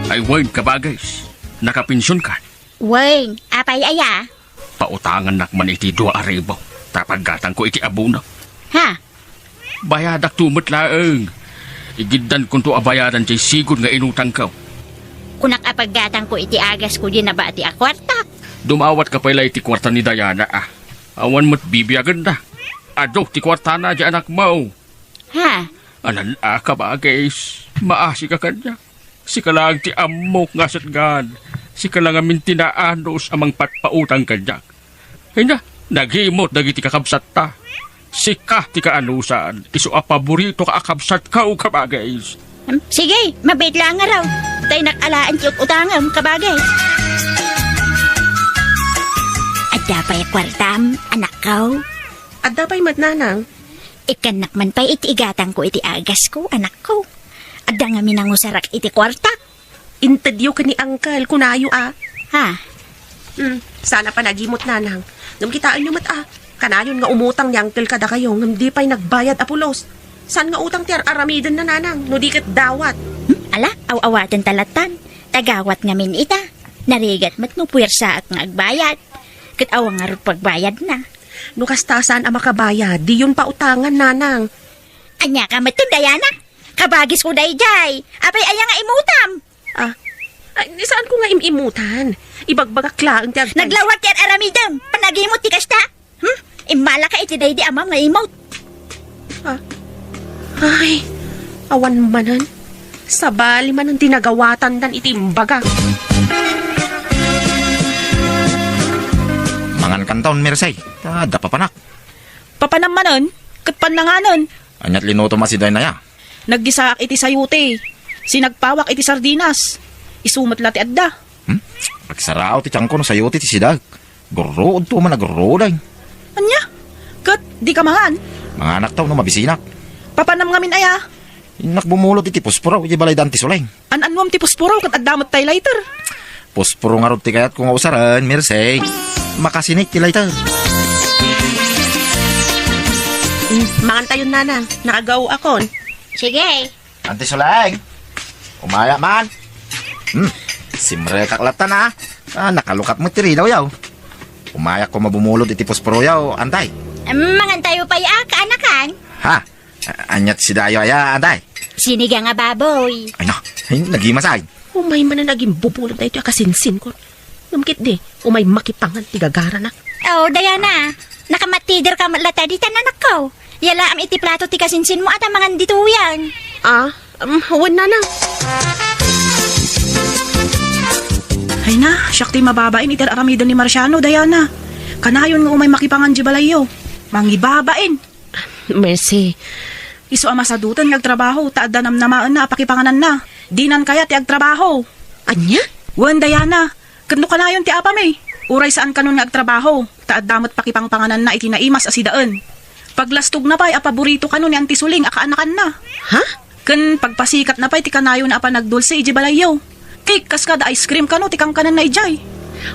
Ay, wen, kabagis. Nakapension ka? Wen, apay aya? Pautangannak man iti dua a ribu, ta paggatangko iti abono. Ha? Bayadak to met laeng. Igiddankonto a bayadan ti sigud nga inutangko. Kunak a paggatangko iti agasko di nabati a kuartak. Dumawat ka pay la iti kuarta ni Diana, ah. Awan met bibiagenna. Adu ti kuartana di anakmo. Ha? Anan a, kabagis, maasi ka kaniak. Sika laeng ti ammok nga asitgan. Sika la ngamin ti naanus a mangpatpautang kaniak. Ay na, nagimot dagiti kakabsatta. Sika ti kaanusan, isu a paborito ka a kabsatko, kabagis. Hmm, sige, mabiit laeng ngarud. Tay nakalaan ti ut-utangem, kabagis. Adda pay a kuartam, anakko? Adda pay met, nanang. Ikkannak man pay iti igatangko iti agasko, anakko. Adda ngamin nangusarak iti kuartak. Intedyo ken ni Uncle, kunayo a. Ha? Hmm, saan a panagimot, nanang. Ngem kitaenyo met a. Kanayon nga umutang ni Uncle kadakayo, ngem di pay nagbayad a pulos. Saan nga utang ti ar-aramidenna, nanang, no di ket dawat? Hmm, ala, aw-awaten ta lattan. Tagawat ngamin ita. Narigat met no puwersaak nga agbayad. Ket awan ngarud pagbayadna. No kasta, saan a makabayad, diyon pautangan, nanang. Ania ka met, Diana? Kabagisko daydiay. Apay aya nga imutam? Ah, ay, saanko nga im-imutan. Ibagbagak laeng ti agpay- Naglawag ti ar-aramidem. Panagimot ti kasta. Hmm? Immala ka iti daydi a mama nga imot. Ah. Ay, awan manen. Sabali manen ti nagawatandan iti imbaga. Mangan kanton, Merced. Ta adda papanak. Papanam manen, ket pannanganen. Aniat linutom a siday naya? Naggisaak iti sayote. Sinagpawak iti sardinas. Isu met la ti adda. Hmm? Agsaraaw ti tiangko no sayote ti sidag. Gurruodto man a gurruoday. Ania? Ket di ka mangan? Manganak ta no mabisinak. Papanam ngamin aya? Innak bumulot iti pusporo iti balay da Anti Suleng. An-annuam ti pusporo ket adda met tay lighter? Pusporo ngarud ti kayatko nga usaren, Merced. Makasinik ti lighter. Mm, mangantayon, nanang. Nakagaw akon. Sige. Anti Suleng, umaya man. Hmm, simrekak latta na. Ah, nakalukat met ti ridaw yaw. Umayak ko mabumulod iti pusporo yaw, antay. Em, mangantayo pay a, kaanakan. Ha? A-, aniat si Dayo aya, antay? Sinigang a baboy. Ay na, ay, nagimasay. Umay man a nagimbubulod daytoy a kasinsinkon. Ngem ketdi, umay makipangan ti gagarana. Oh, Diana, nakamatider ka met latta ditan, anakko. Yalaam iti plato ti kasinsinmo a ta mangan ditoyen. Ah, um, wen, nanang. Ay na, siak ti mababain iti ar-aramiden ni Marciano, Diana. Kanayon nga umay makipangan di balayyo. Mangibabain. Mercy. Isu a masadoten nga agtrabaho, ta adda namnamaenna a pakipangananna. Dinan kayat ti agtrabaho. Ania? Wen, Diana, ket no kanayon ti apami, uray saan kanon nga agtrabaho, ta adda met pakipangpangananna iti naimas a sidaen. Paglastogna pay a paborito kano ni Auntie Suling a kaanakanna. Ha? Ken pagpasikatna pay ti kanayona a panagdulse iti balayyo. Cake kas kada ice cream kano ti kankananna idiay.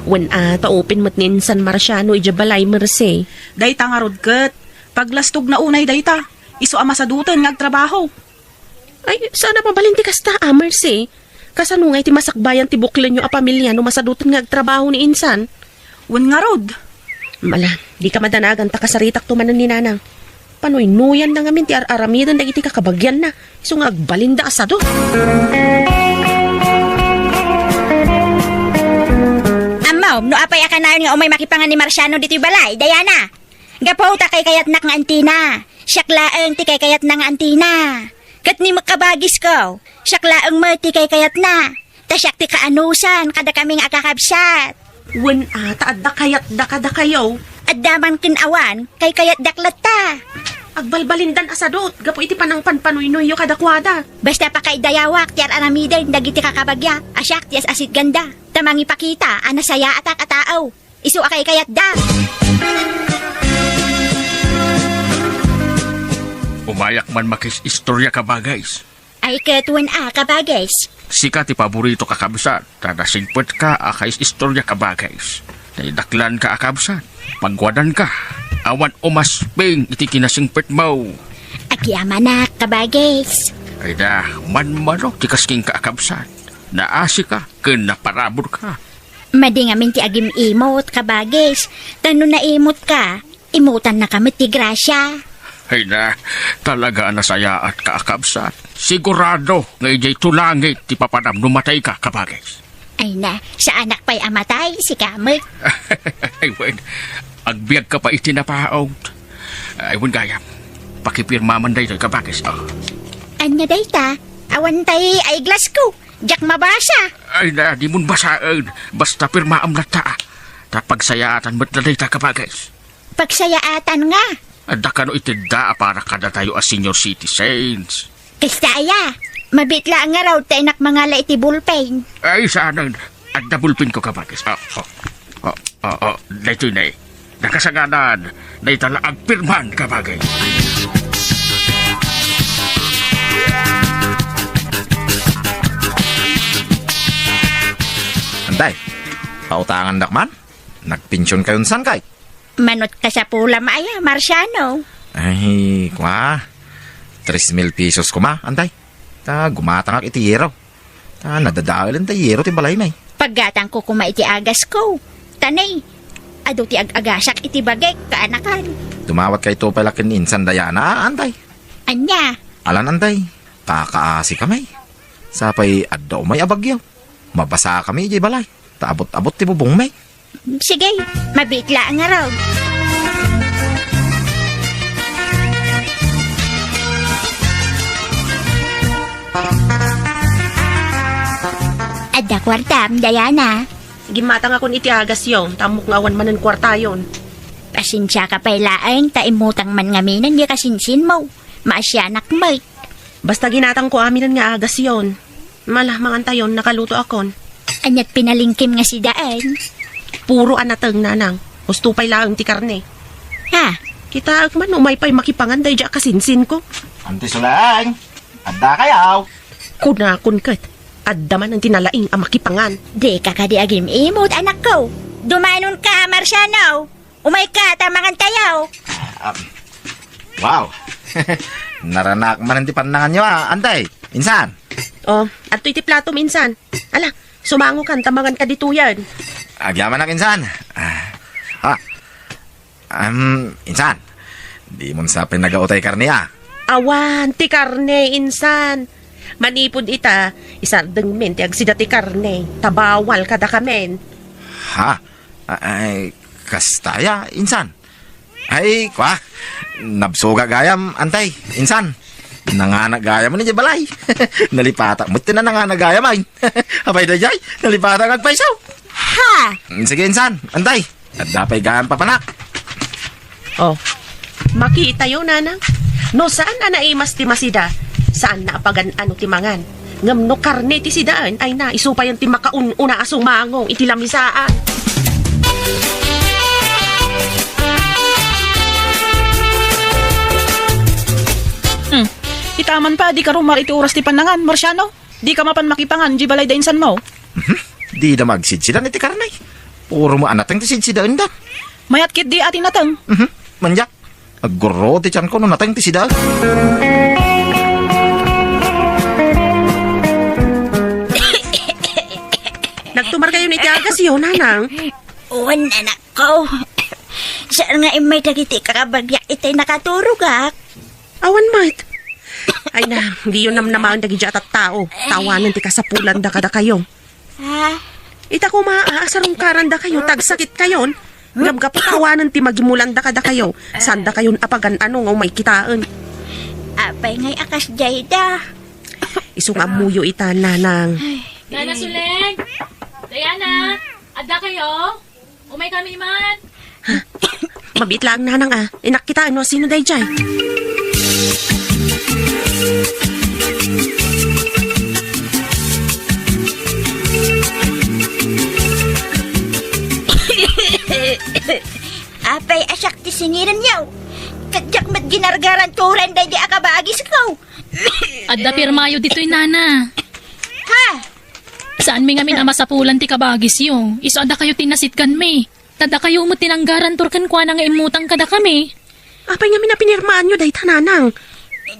Wen a, ta open met ni insan Marciano iti balay, Mercy. Dayta ngarud ket, paglastogna unay dayta, isu a masadoten nga agtrabaho. Ay, saan a mabalin ti kasta, a, Mercy? Kasano nga iti masakbayan ti buklenyo a pamilya no masadoten nga agtrabaho ni insan? Wen ngarud. Mala, di ka madanagan ta kasaritakto manen ni nanang. Panuynuyanna ngamin ti ar-aramiden dagiti kakabagianna, isu nga agbalinda a sado. Ammom, no apay a kanayon nga umay makipangan ni Marciano ditoy balay, Diana? Gapu ta kaykayatnak nga antina. Siak laeng ti kaykayatna nga antina. Ket ni met kabagisko, siak laeng met ti kaykayatna. Ta siak ti kaanusan kadakami nga agkakabsat. Wen a, ta adda kayatda kadakayo. Adda man ken awan, kaykayatdak latta. Agbalbalindan a sadut gapu iti panangpanpanuynoyyo kadakuada. Basta pakaidayawak ti ar-aramiden dagiti kakabagyak a siak ti as-asitganda, ta mangipakita a nasayaatak a tao. Isu a kaykayatda. Umayak man makis-istorya, kabagis. Ay, ket wen a, kabagis. Sika ti paborito, kakabsat, ta nasingpetka a kais-istorya, kabagis. Naidaklanka a kabsat, pagwadanka, awan umasping iti kinasingpetmo. Agyamanak, kabagis. Ay da, manmano ti kaskinka a kabsat. Naasika ken naparaburka. Madi ngamin ti agim-imot, kabagis. Ta no naimotka, imutannaka met ti grasia. Ay na, talaga a nasayaatka a kabsat. Sigurado nga idiay to langit ti papanam no matayka, kabagis. Ay na, saanak pay a matay, sika met. Ay wen, agbiagka pay iti napaut. Ay wen gayam, pakipirmaman daytoy, kabagis. Oh. Ania dayta? Awan tay eyeglass ko. Diak mabasa. Ay na, dimon basaen. Basta pirmaam latta. Ta pagsayaatan met na dayta, kabagis. Pagsayaatan nga. Adda kano itedda a para kadatayo a senior citizens? Kasta aya. Mabiit laeng ngarud ta innak mangala iti bulpen. Ay, saanen. Adda bulpenko, kabagis. Oh, oh. Oh, oh, oh. Daytoy ne. Nakasanganan. Dayta la agpirman, kabagis. Antay, pautangandak man? Nagpension kayon san kay? Manot kasapulam aya, Marciano? Ay, kua. Tres mil pesos koma, antay. Ta gumatangak iti yero. Ta nadadaelen ta yero ti balaymi. Paggatangko koma iti agasko. Ta ne, adu ti ag-agasak iti bagek, kaanakan. Dumawat kayto pay la ken ni Insan Diana, antay. Ania? Alan, antay. Pakaasi kami. Sapay adda umay a bagyo. Mabasa kami idiay balay. Ta abot-abot ti bubongmi. Sige, mabiit laeng ngarud. Adda kuartam, Diana? Gimmatangakon iti agasyo, ta ammok nga awan manen kuartayon. Pasensiaka pay laeng, ta immutang man ngaminen diay kasinsinmo. Maasianak met. Basta ginatangko aminen nga agasyon. Mala, mangantayon, nakalutoakon. Aniat pinalingkim nga sidaen? Puro a nateng, nanang. Husto pay laeng ti karne. Ha? Kitaek man, umay pay makipangan daydiay a kasinsinko. Anti Sulaeng, adda kayaw? Kunakon ket, adda man ti nalaing a makipangan. Dika kadi agim-imot, anakko. Dumanonka, Marciano. Umayka, ta mangantayo. Um, wow. Naranak man ti pannanganyo, ah, antay. Insan? Oh, adtoy ti platom, Insan. Ala, sumangokan ta manganka ditoyen. Agyamanak, Insan. Ah, ah, um, Insan, dimon sa pinagautay karne, ah? Awan, ti karne, Insan. Manipud ita, isardengmin ti agsida ti karne, ta bawal kadakamin. Ha? Ay, kasta aya, Insan? Ay, kua, nabsuga gayam, antay, Insan. Nangana gayam idiay balay. Nalipatak met ti nangana gayam, ay. Apay daydiay, nalipatak agpayso. Ha? Sige, Insan, antay. Adda pay gayam papanak. Oh, makitayo, nanang. No saan a naimas ti masida, saan na a pagan-ano ti mangan. Ngem no karne ti sidaen, ay na, isu payen ti makaun-una a sumangong iti lamisaan. Hmm. Ita man pay, dika rumar iti oras ti pannangan, Marciano. Dika mapan makipangan idiay balay da insanmo. Mhm. Dida magsidsidan iti karne. Puro met a nateng ti sidsidaenda. Mayat ketdi a ti nateng. Mhm. Mandiak. Aggurro ti tianko no nateng ti sida. Nagtumarkayon iti agasyo, nanang? Wen, anakko. Saan nga immay dagiti kakabagyak iti nakaturogak? Awan met. Ay na, diyo namnamaen dagiti a tattao. Tawanen ti kasapulanda kadakayo. Ha? Ita koma, a, asarungkarandakayo, tagsakitkayon. Ngem gapu ta awanen ti magimulanda kadakayo, saandakayon a pagan-ano nga umay kitaen. Apay ngay a kasdiay da? Isu nga ammoyo ita, nanang. Ay. Nana Suleng! Diana! Adda kayo? Umay kami man! Mabiit laeng, nanang, a. Innak kita, no sino daydiay? Apay a siak ti sinirenyo. Ket diak met ginargaran turen daydi a kabagisko. Adda pirmayo ditoy, nana. Ha? Saanmi ngamin a masapulan ti kabagisyo. Isu a dakayo ti nasitganmi. Ta dakayo met ti nanggarantor kenkuana nga immutang kadakami. Apay ngamin a pinirmaanyo dayta, nanang?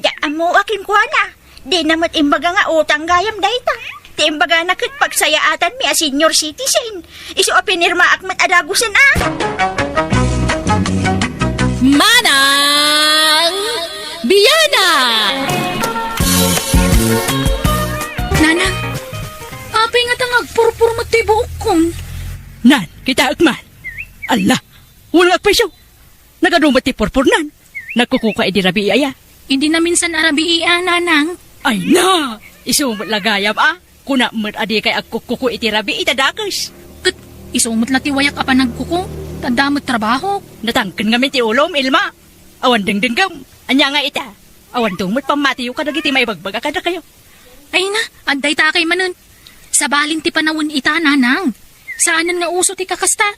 Da ammo a kenkuana. Dina met imbaga nga utang gayam dayta. Ti imbagana ket pagsayaatanmi a senior citizen. Isu a pinirmaak met a dagusen a. Manang Biana! Nanang, apay nga ta nga agpurpur met ti buokkon? Nan, kitaek man. Alla, wen nga agpayso. Nagadu met ti purpurnan. Nagkukuka idi rabii aya? Idi naminsan a rabii a, nanang. Ay na! Isu met la gayam a. Kuna met a dikay agkukkuko iti rabii ta dakes. Ket isu met la ti wayak a panagkuko, ta adda met trabahok. Natangken ngamin ti ulom, Ilma. Awan dengdenggem. Ania nga ita? Awan met pammatiyo kadagiti maibagbaga kadakayo. Ay na, adda ita kay manen. Sabalin ti panawen ita, nanang. Saanen nga uso ti kakasta.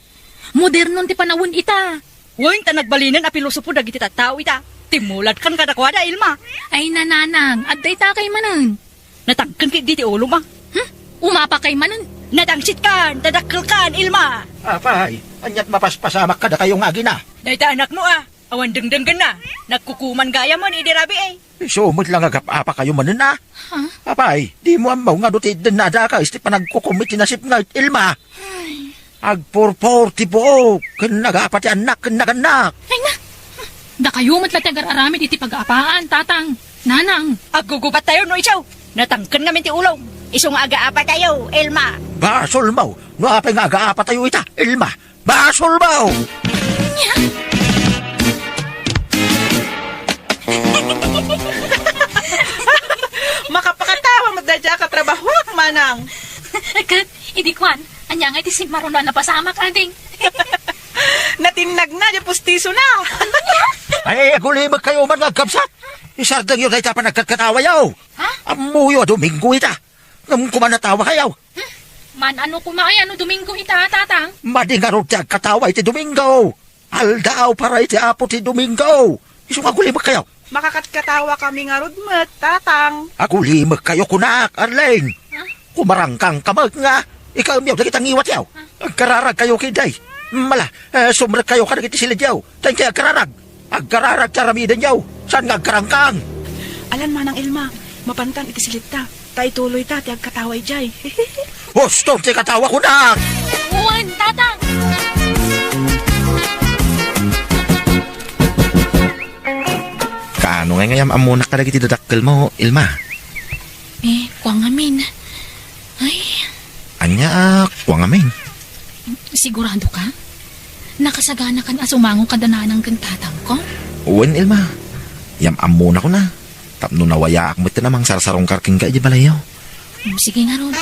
Modernon ti panawen ita. Wen, ta nagbalinen a pilosopo dagiti tattao ita. Timmuladkan kadakuada, Ilma. Ay, nanang, adda ita kay manen. Natangken ketdi ti ulom a. Hmm? Umapa kay manen. Natangsitkan, ta dakkelkan, Ilma. Apay, aniat mapaspasamak kadakayo nga agina? Dayta anakmo a. Awan dengdenggenna. Nagkukuman gayamen idi rabii. Isu met la nga agap-apa kayo manen a. Ha? Apay, dimo ammo nga adu ti iddenna a dakes ti panagkukom iti nasipnget, Ilma? Ay. Agpurpur ti buok ken nagaapa ti annak ken nagannak. Ay na! Dakayo met la ti agar-aramid iti pagaapaan, tatang, nanang. Aggugubattayo no isu. Natangken ngamin ti ulom. Isu nga agaapatayo, Ilma. Basolmo no apay nga agaapatayo ita, Ilma. Basolmo! Makapakatawa met daydiay a katrabahoak, manang. Ket, idi kuan, ania nga iti simmaron a napasamak, ading? Natinnagna diay pustisona. Ay, agulimekkayo man nga agkabsat. Isardengyo dayta a panagkatkatawayo. Ha? Ammoyo a Domingo ita. Ngem koma natawakayo. Hmm? Man-ano koma aya no Domingo ita, tatang? Madi ngarud ti agkatawa iti Domingo. Aldaw para iti Apo ti Domingo. Isu nga agulimekkayo. Makakatkatawan kami ngarud met, tatang. Agulimekkayo kunak, Arlene. Ha? Kumarangkangka met nga ikaemyo dagiti ngiwatyo. Ha? Agkararagkayo ketdi. Mala, eh, sumrekkayo kadagiti silidyo. Daytoy agkararag. Agkararag ti aramidenyo, saan nga agkarangkang. Alan, Manang Ilma, mapantan iti silitta, ta ituloyta ti agkatawa idiay. Husto ti katawa kunak! Wen, tatang! Kaano ngay nga ayan-ammonak kadagiti dadakkelmo, Ilma? Eh, kua ngamin. Ay. Ania a kua ngamin? Sigurado ka? Nakasaganakan a sumango kada nanang ken tatangko? Wen, Ilma. Ayan-ammonakon a. Tapno nawayaak met a mangsarsarungkar kenka idiay balayyo. Hmm, sige ngarud.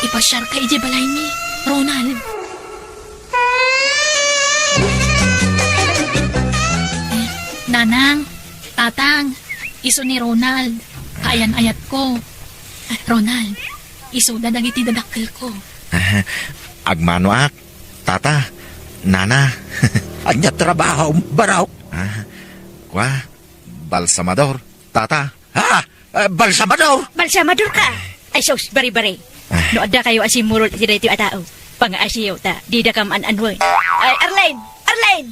Ipasiarka idiay balaymi, Ronald. Eh, nanang, tatang, isu ni Ronald. Kaayan-ayatko. Ronald, isuda dagiti dadakkelko. Ah, agmanoak, tata, nana. Ania trabahom, barok? Ah, kua, balsamador, tata. Ha? Ah, balsamador? Balsamador ka? Ay, sus, bari-bari. Ah. No adda kayo a simmurot iti daytoy a tao, pangaasiyo ta, dida ka maan-anwen. Ay, Arlene! Arlene!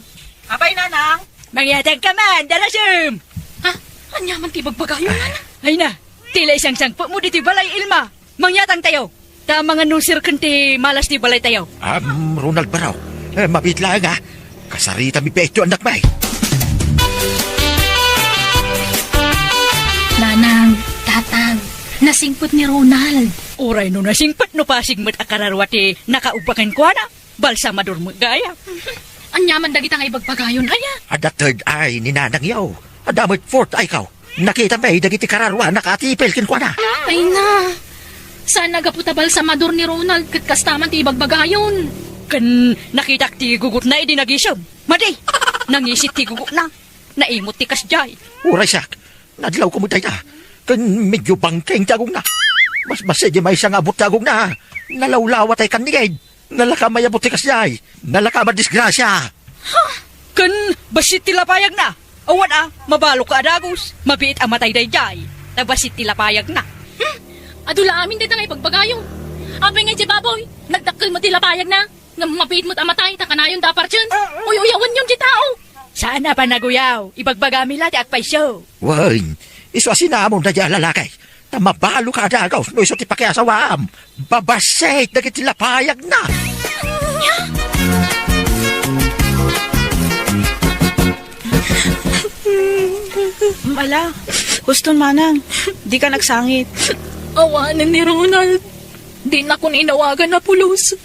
Apay, nanang? Mangyatag ka man, darasem! Ha? Ania man ti bagbagayo, nanang? Ay na, tila isangsangpet mo ditoy balay, Ilma. Mangyatang tayo. Ta manganusir ken ti malas ti balay tayo. Am, Ronald Barao. Eh, mabiit laeng, ah. Kasarita mi petyo, anak may. Nanang, tatang, nasingpet ni Ronald. Uray no nasingpet no pasig met a kararua ti nakaubba kenkuana. Balsamador met gayam. Ania man dagita nga ibagbagayon, aya? Adda third eye ni nanang yaw. Adda met fourth eye kaw. Nakitam pay dagiti kararuanak a atipil kenkuana. Ay na, saan a gapu ta balsamador ni Ronald ket kasta man ti ibagbagayon. Ken nakitak ti gugutna idi nagisem. Madi, nangisit ti gugutna. Naimot ti kasdiay. Uray siak, nadlawko met dayta. Ken medyo bangkeng ti agongna. Basbassit ti maysa nga abut ti agongna. Nalawlawat ti kannigid. Nalaka mayabut ti kasdiay. Nalaka madisgrasia. Ha? Ken bassit ti lapayagna. Awan a, mabalok ka a dagus. Mabiit a matay daydiay. Ta bassit ti lapayagna. Hmm? Adu la amin dayta nga ibagbagayo. Apay nga idiay baboy? Nagdakkel met ti lapayagna. Ngem mabiit met a matay, ta kanayon da a parten. Uy-uyawenyon ti tao. Saan a panaguyaw, ibagbagami la ti agpayso. Wen, isu a sinamon daydiay a lalaki. Ta mabalok ka a dagus no isu ti pakiasawaam. Babassit dagiti lapayagna. Mala, huston manang, dika nagsangit. Awanen ni Ronald. Dinakon inawagan a pulos.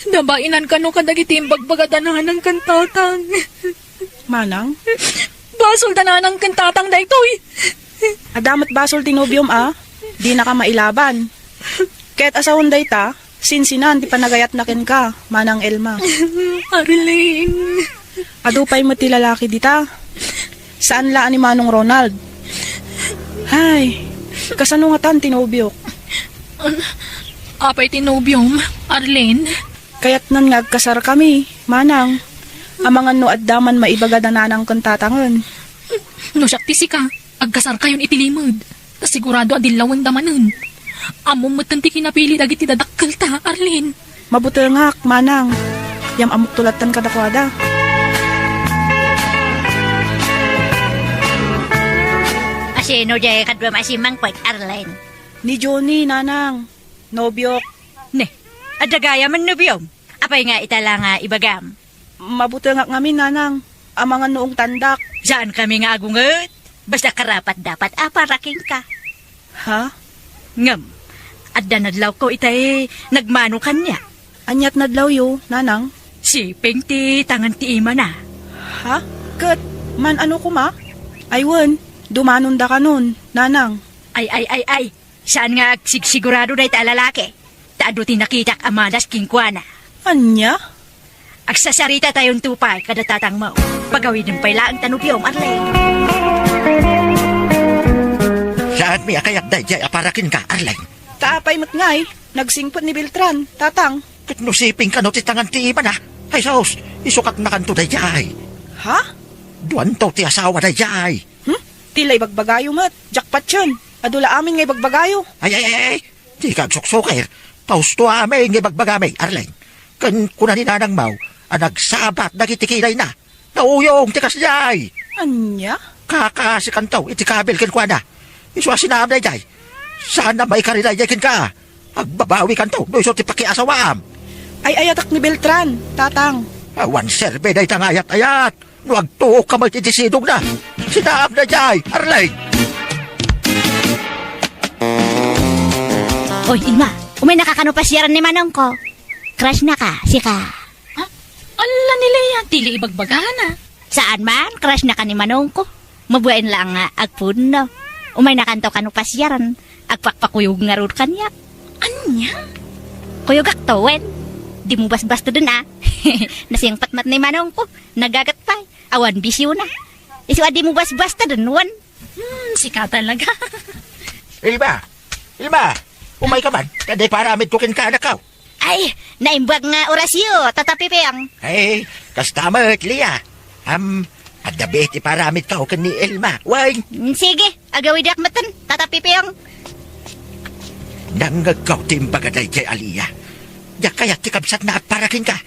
Nabainan kano kadagiti imbagbaga da nanang ken tatang. Manang? Basol da nanang ken tatang daytoy. Adda met basol ti nobiom a dinaka mailaban. Ket a sawen dayta, sinsinan ti panagayatna kenka, Manang Elma. Arlene. Adu pay met ti lalaki dita. Saan la a ni Manong Ronald. Hay, kasano ngatan ti nobiok? Apay ti nobiom, Arlene? Kayatnan nga agkasarkami, manang. Amangan no adda man maibaga da nanang ken tatangen. No siak ti sika, agkasarkayon iti limed. Ta sigurado a dillawenda manen. Ammom metten ti kinapili dagiti dadakkelta, Arlene. Mabutengak, manang. Yam-ammokto latten kadakuada. Asino diay kaduam a simmangpet, Arlene? Ni Johnny, nanang. Nobiok. Ne, adda gayam a nobiom? Apay nga ita la nga ibagam? Mabutengak ngamin, nanang. Amangan no ungtandak. Saankami nga agunget. Basta karapat-dapat a para kenka. Ha? Ngem, adda nadlawko itay nagmano kaniak. Aniat nadlawyo, nanang? Siping ti tangan ti imana. Ha? Ket, man-ano koma? Ay wen, dumanonda kanon, nanang. Ay, ay, ay, ay. Saan nga agsigsigurado dayta a lalaki? Ta adu ti nakitak a malas kenkuana. Ania? Agsasaritatayonto pay kada tatangmo. Pagawiden pay laeng ta nobiom, Arlene. Saanmi a kayat daydiay a para kenka, Arlene. Ta apay met ngay, nagsingpet ni Beltran, tatang. Ket no siping kano ti tangan ti imana, ay sus, isukatnakanto daydiay. Ha? Duanto ti asawa daydiay. Hmm? Ti la ibagbagayo met, jackpot yun. Adu la amin nga ibagbagayo. Ay, ay, ay, ay. Dika agsuksukir. Tausto amin nga ibagbagami, Arlene. Ken kuna ni nanangmo a nagsabat dagiti kinayna. Nauyong ti kasdiay. Ania? Kakaasikanto iti kabil kenkuana. Isu a sinaam daydiay. Saan a maikari daydiay kenka. Agbabawikanto no isu ti pakiasawaam. Ay-ayatak ni Beltran, tatang. Awan serbi dayta nga ayat-ayat. No agtuokka met iti sidongna, sinaam daydiay, Arlene. Oy, Ima, umaynaka kano pasiaran ni manongko? Crush naka, sika. Ha? Ala ni Lea, ti la ibagbagana. Saan man, crush naka ni manongko. Mabain laeng nga agpudno. Umaynakanto kano pasiaran. Agpakpakuyog ngarud kaniak. Ania? Kuyogakto, wen. Dimo basbasteden a. Nasingpet met ni manongko. Nagaget pay. Awan bisiona. Isu a dimo basbasteden, wen. Hmm, sika talaga. Elma! Elma! Umayka man. Adda iparamidko kenka, anakko. Ay, naimbag nga orasyo, Tata Piping. Ay, kasta met, Lea. Am, adda biit iparamidko ken ni Elma. Wen. Mm, sige, agawidak metten, Tata Piping. Nangngegko ti imbaga daydiay a Lea. Diak kayat ti kabsatna agpara kenka.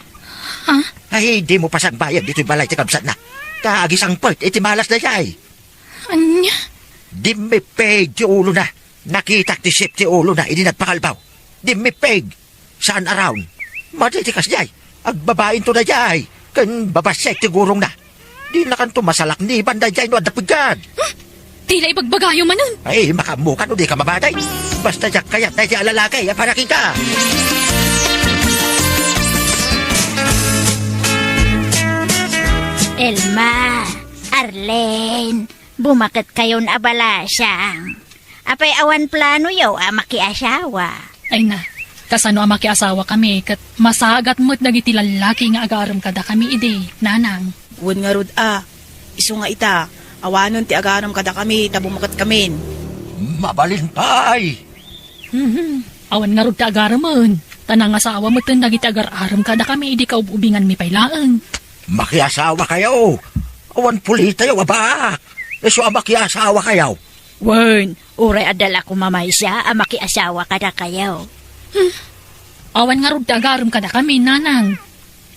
Ha? Ay, dimo pasagbayan ditoy balay ti kabsatna. Ta agisangpet iti malas daydiay. Ania? Dimmippig ti ulona. Nakitak ti sip ti ulona idi nagpakalbaw. Dimmippig. Saan a raon. Madi ti kasdiay. Agbabainto daydiay. Ken babassit ti gurongna. Dinakanto masalakniban daydiay no adda pigad. Hmm? Ti la ibagbagayo manen. Ay, makaammoka no dika mabati. Basta diak kayat daydiay a lalaki a para kenka. Elma, Arlene, Bumaketkayon a balasang. Apay awan planoyo a makiasawa? Ay na, kasano a makiasawakami ket masagat met dagiti lallaki nga agarem kadakami idi, nanang? Wen ngarud a, isu nga ita, awanen ti agarem kadakami ta bumaketkamin. Mabalin pay! Mhm. Awan ngarud ti agaremen, ta nangasawa metten dagiti agar-arem kadakami idi kaub-ubinganmi pay laeng. Makiasawakayo. Awan pulitayo a baak. Isu a makiasawakayo. Wen, uray adda la koma maysa a makiasawa kadakayo. Hmm. Awan ngarud ti agarem kadakami, nanang.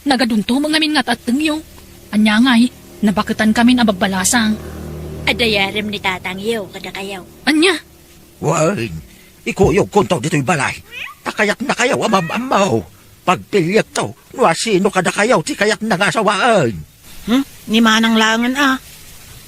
Nagadunto met ngamin nga at-attengyo. Ania ngay, nabaketankamin a babbalasang. Adda yarem ni tatangyo kadakayo. Ania? Wen, ikuyogkonto ditoy balay. Ta kayatnakayo a mam-ammo. Pagpiliekto no asino kadakayo ti kayatna nga asawaen. Hmm? Ni manang laengen a.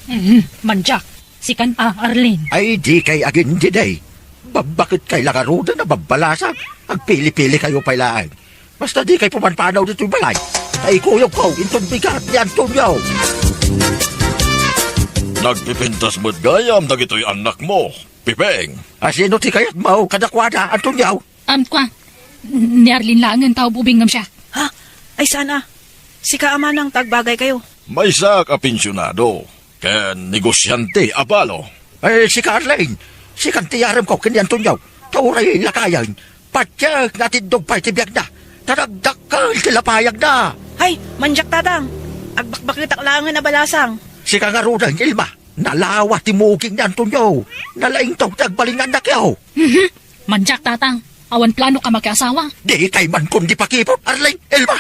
Mhm, mandiak. Sikan a, Arlene. Ay, dikay agindidi. Babbaketkay la ngaruden a babbalasang. Agpili-pilikayo pay laeng. Basta dikay pumanpanaw ditoy balay. Ta ikuyogko inton bigat ni Antonio. Nagpipintas met gayam dagitoy annakmo, Piping. Asino ti kayatmo kadakuada, Antonio? Am, kua, ni Arlene laengen ta ubingem siya. Ha? Ay, saan a? Sika a manang ta agbagaykayo. Maysak a pensionado ken negosiante a balo. Ay, sika, Arlene, sikan ti yaremko ken ni Antonio. Ta uray lakayen, patiek nga atiddog pay ti biagna. Ta nagdakkel ti lapayagna. Hay, mandiak, tatang. Agbakbaketak laengen a balasang. Sika ngaruden, Ilma. Nalawa ti muging ni Antonio. Nalaingto ti agbalin nga annakyo. Mhm. Mandiak, tatang. Awan planok a makiasawa. Dikay man kundi pakipot, Arlene, Ilma.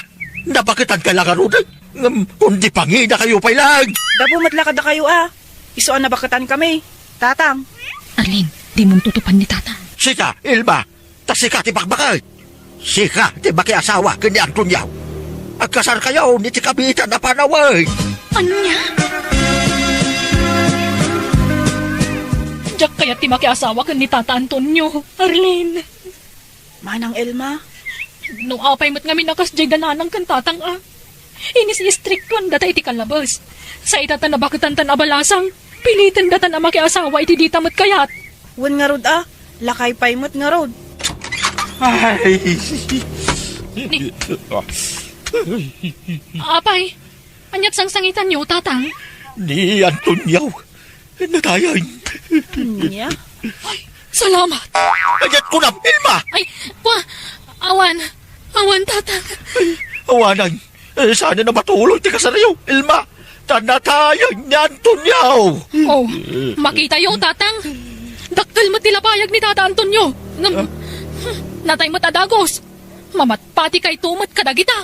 Nabaketanka la ngaruden. Ngem kundi panginakayo pay laeng. Gapu met la kadakayo a. Isu a nabaketankami, tatang. Arlene, dimonto tutupan ni tatang. Sika, Ilma. Ta sika ti bakbaket. Sika ti makiasawa ken ni Antonio. Agkasarkayon iti kabiitan a panawen. Ania? Diak kayat ti makiasawa ken ni Tata Antonio, Arlene. Manang Ilma? No apay met ngamin a kasdiay da nanang ken tatang a. Inis-istriktuan data iti kalabas. Sa ita ta nabaketan tan a balasang, piliten datan a makiasawa iti dita met kayat. Wen ngarud a, lakay pay met ngarud. Ay. Ni- Apay, aniat sangsangitanyo, tatang? Ni Antonio. Natayen. Nia? Ay, salamat. Aniat kunam, Ilma? Ay, wa, awan. Awan, tatang. Ay, awanan. Eh, saan na matuloy ti kasaryo, Ilma? Ta natayen ni Antonio. Oh, makitayo, tatang. Dakkel met ti lapayag ni Tata Antonio. Ngem, natay met a dagus. Mamatpatikayto met kadagita.